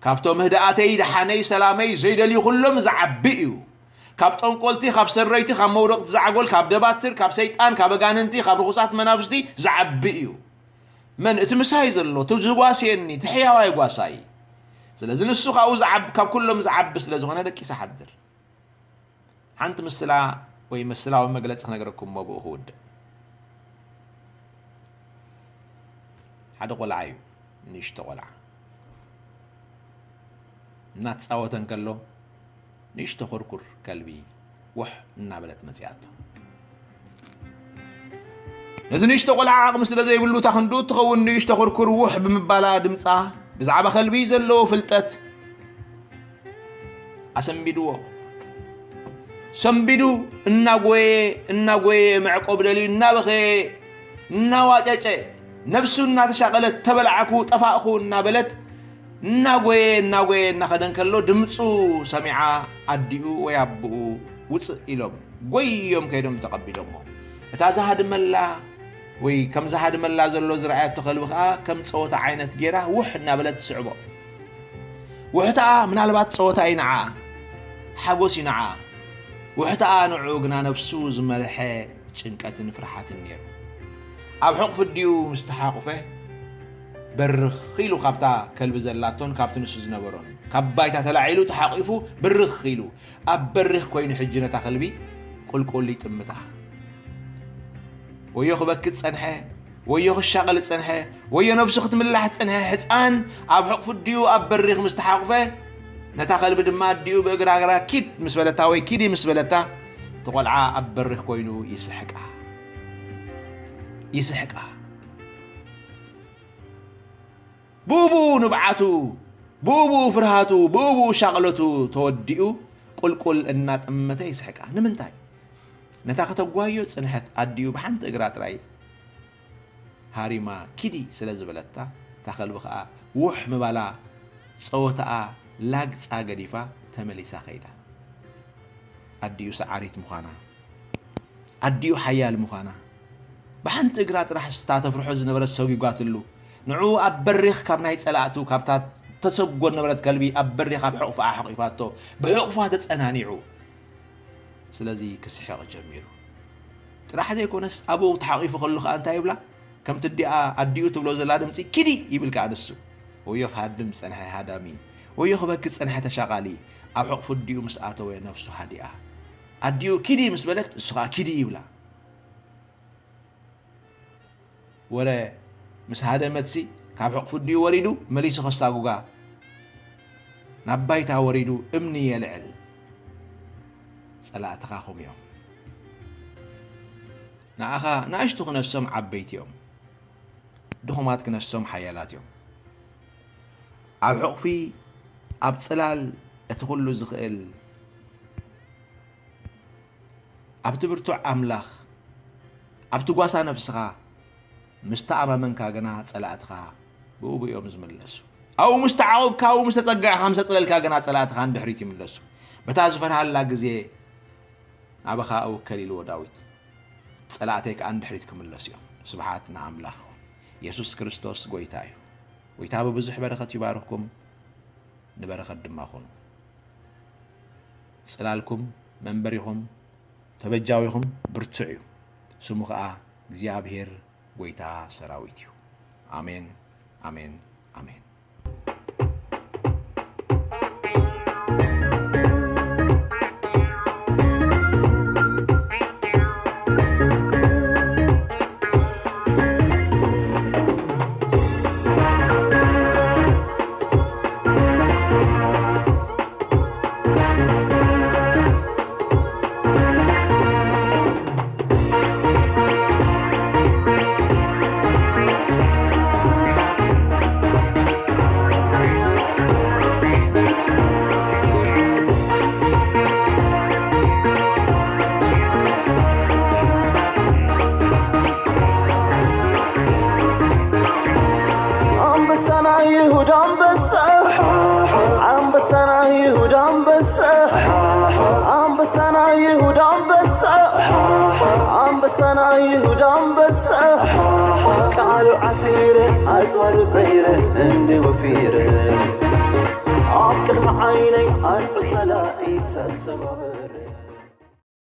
ካብቶም ህድኣተይ ደሓነይ ሰላመይ ዘይደልዩ ኩሎም ዝዓቢ እዩ። ካብ ጠንቆልቲ፣ ካብ ሰረይቲ፣ ካብ መውደቕቲ ዛዕጎል፣ ካብ ደባትር፣ ካብ ሰይጣን፣ ካብ ኣጋንንቲ፣ ካብ ርኹሳት መናፍስቲ ዝዓቢ እዩ። መን? እቲ ምሳይ ዘሎ፣ እቲ ዝጓስየኒ፣ እቲ ሕያዋይ ጓሳይ። ስለዚ ንሱ ካብኡ ዝዓብ-፣ ካብ ኩሎም ዝዓቢ ስለ ዝኾነ ደቂሰ ሓድር። ሓንቲ ምስላ ወይ ምስላዊ መግለጺ ክነግረኩም እሞ ብኡ ክውድእ። ሓደ ቆልዓ እዩ፣ ንእሽቶ ቆልዓ። እናተጻወተ እንከሎ ንእሽቶ ኩርኩር ከልቢ ውሕ እናበለት መጺኣቶ። ነዚ ንእሽቶ ቆልዓ ዓቕሚ ስለ ዘይብሉ እታ ክንድኡ እትኸውን ንእሽቶ ኩርኩር ውሕ ብምባላ ድምጻ ብዛዕባ ከልቢ ዘለዎ ፍልጠት ኣሰንቢድዎ። ሰንቢዱ እናጎየ እናጎየ መዕቆቢ ደልዩ እናበኸየ እናዋጨጨ ነብሱ እናተሻቐለት ተበላዕኩ ጠፋእኹ እናበለት እናጎየ እናጎየ እናኸደ እንከሎ ድምፁ ሰሚዓ ኣዲኡ ወይ ኣቦኡ ውፅእ ኢሎም ጎዮም ከይዶም ተቐቢሎሞ። እታ ዝሃድመላ ወይ ከም ዝሃድመላ ዘሎ ዝረኣየቶ ከልቢ ኸዓ ከም ፀወታ ዓይነት ጌራ ውሕ እናበለት ትስዕቦ። ውሕታኣ ምናልባት ፀወታ እዩ ንዓኣ፣ ሓጎስ እዩ ንዓኣ። ውሕታኣ ንዕኡ ግና ነፍሱ ዝመርሐ ጭንቀትን ፍርሓትን ነይሩ። ኣብ ሕቑፊ ኣዲኡ ምስ ተሓቑፈ በርኽ ኢሉ ካብታ ከልቢ ዘላቶን ካብቲ ንሱ ዝነበሮን ካብ ባይታ ተላዒሉ ተሓቒፉ ብርኽ ኢሉ ኣብ በሪኽ ኮይኑ ሕጂ ነታ ከልቢ ቁልቁል ይጥምታ። ወዮ ክበኪ ዝጸንሐ፣ ወዮ ክሻቐል ዝጸንሐ፣ ወዮ ነብሱ ክትምላሕ ዝጸንሐ ሕጻን ኣብ ሕቑፊ ኣዲኡ ኣብ በሪኽ ምስ ተሓቑፈ፣ ነታ ከልቢ ድማ ኣዲኡ ብእግራ እግራ ኪድ ምስ በለታ ወይ ኪዲ ምስ በለታ፣ እቲ ቆልዓ ኣብ በሪኽ ኮይኑ ይስሕቃ። ይስሕቃ። ብኡ ብኡ ንብዓቱ፣ ብኡ ብኡ ፍርሃቱ፣ ብኡ ብኡ ሻቕለቱ ተወዲኡ ቁልቁል እናጠመተ ይስሕቃ። ንምንታይ? ነታ ከተጓዮ ዝጽንሐት ኣዲኡ ብሓንቲ እግራ ጥራይ ሃሪማ ኪዲ ስለ ዝበለታ፣ እታ ከልቢ ኸኣ ውሕ ምባላ ጸወታኣ ላግጻ ገዲፋ ተመሊሳ ከይዳ። ኣዲኡ ሰዓሪት ምዃና፣ ኣዲኡ ሓያል ምዃና፣ ብሓንቲ እግራ ጥራሕ ስታ ተፍርሖ ዝነበረት ሰጒጓትሉ፣ ንዕኡ ኣብ በሪኽ ካብ ናይ ጸላእቱ፣ ካብታ ተሰጎ ነበረት ከልቢ ኣብ በሪኽ ኣብ ሕቑፋኣ ሓቒፋቶ፣ ብሕቑፋ ተጸናኒዑ። ስለዚ ክስሕቕ ጀሚሩ። ጥራሕ ዘይኮነስ ኣብኡ ተሓቒፉ ከሎ ኸኣ እንታይ ይብላ? ከምቲ ኣዲኣ ኣዲኡ ትብሎ ዘላ ድምጺ ኪዲ ይብል ከኣ ንሱ። ወዮ ክሃድም ዝጸንሐ ሃዳሚ፣ ወዮ ክበኪ ዝጸንሐ ተሻቓሊ፣ ኣብ ሕቑፊ ኣዲኡ ምስ ኣተወ ነፍሱ ሃዲኣ። ኣዲኡ ኪዲ ምስ በለት ንሱ ኸኣ ኪዲ ይብላ። ወረ ምስ ሃደመትሲ ካብ ሕቑፊ ኣዲኡ ወሪዱ መሊሱ ከሳጉጋ ናብ ባይታ ወሪዱ እምኒ የልዕል። ጸላእትኻ ኹም እዮም። ንዓኻ ንኣሽቱ ክነሶም ዓበይቲ እዮም፣ ድኹማት ክነሶም ሓያላት እዮም። ኣብ ሕቑፊ፣ ኣብ ጽላል እቲ ኹሉ ዝኽእል ኣብቲ ብርቱዕ ኣምላኽ፣ ኣብቲ ጓሳ ነፍስኻ ምስ ተኣማመንካ ግና ጸላእትኻ ብኡ ብኡ እዮም ዝምለሱ። ኣብኡ ምስ ተዓቑብካ፣ ኣብኡ ምስ ተጸጋዕካ፣ ምስ ተጽለልካ ግና ጸላእትኻ ንድሕሪት ይምለሱ። በታ ዝፈርሃላ ግዜ ናባኻ እውከል ኢልዎ ዳዊት። ጸላእተይ ከኣ ንድሕሪት ክምለሱ እዮም። ስብሓት ንኣምላኽ ይኹን። የሱስ ክርስቶስ ጐይታ እዩ። ጐይታ ብብዙሕ በረኸት ይባርኽኩም፣ ንበረኸት ድማ ኹኑ። ጽላልኩም፣ መንበሪኹም፣ ተበጃዊኹም ብርቱዕ እዩ። ስሙ ኸኣ እግዚኣብሔር ጐይታ ሰራዊት እዩ። ኣሜን፣ ኣሜን፣ ኣሜን። ኣንበሳና ይሁዳ ኣንበሳ፣ ኣንበሳና ይሁዳ ኣንበሳ፣ ኣንበሳና ይሁዳ ኣንበሳ፣ ኣንበሳና ይሁዳ ኣንበሳ፣ ቃሉ ዓሲረ ኣጽዋሩ ጸይረ እንዲ ወፊረ፣ ኣብ ቅድሚ ዓይነይ ኣንዑ ጸላኢ ተሰባበረ።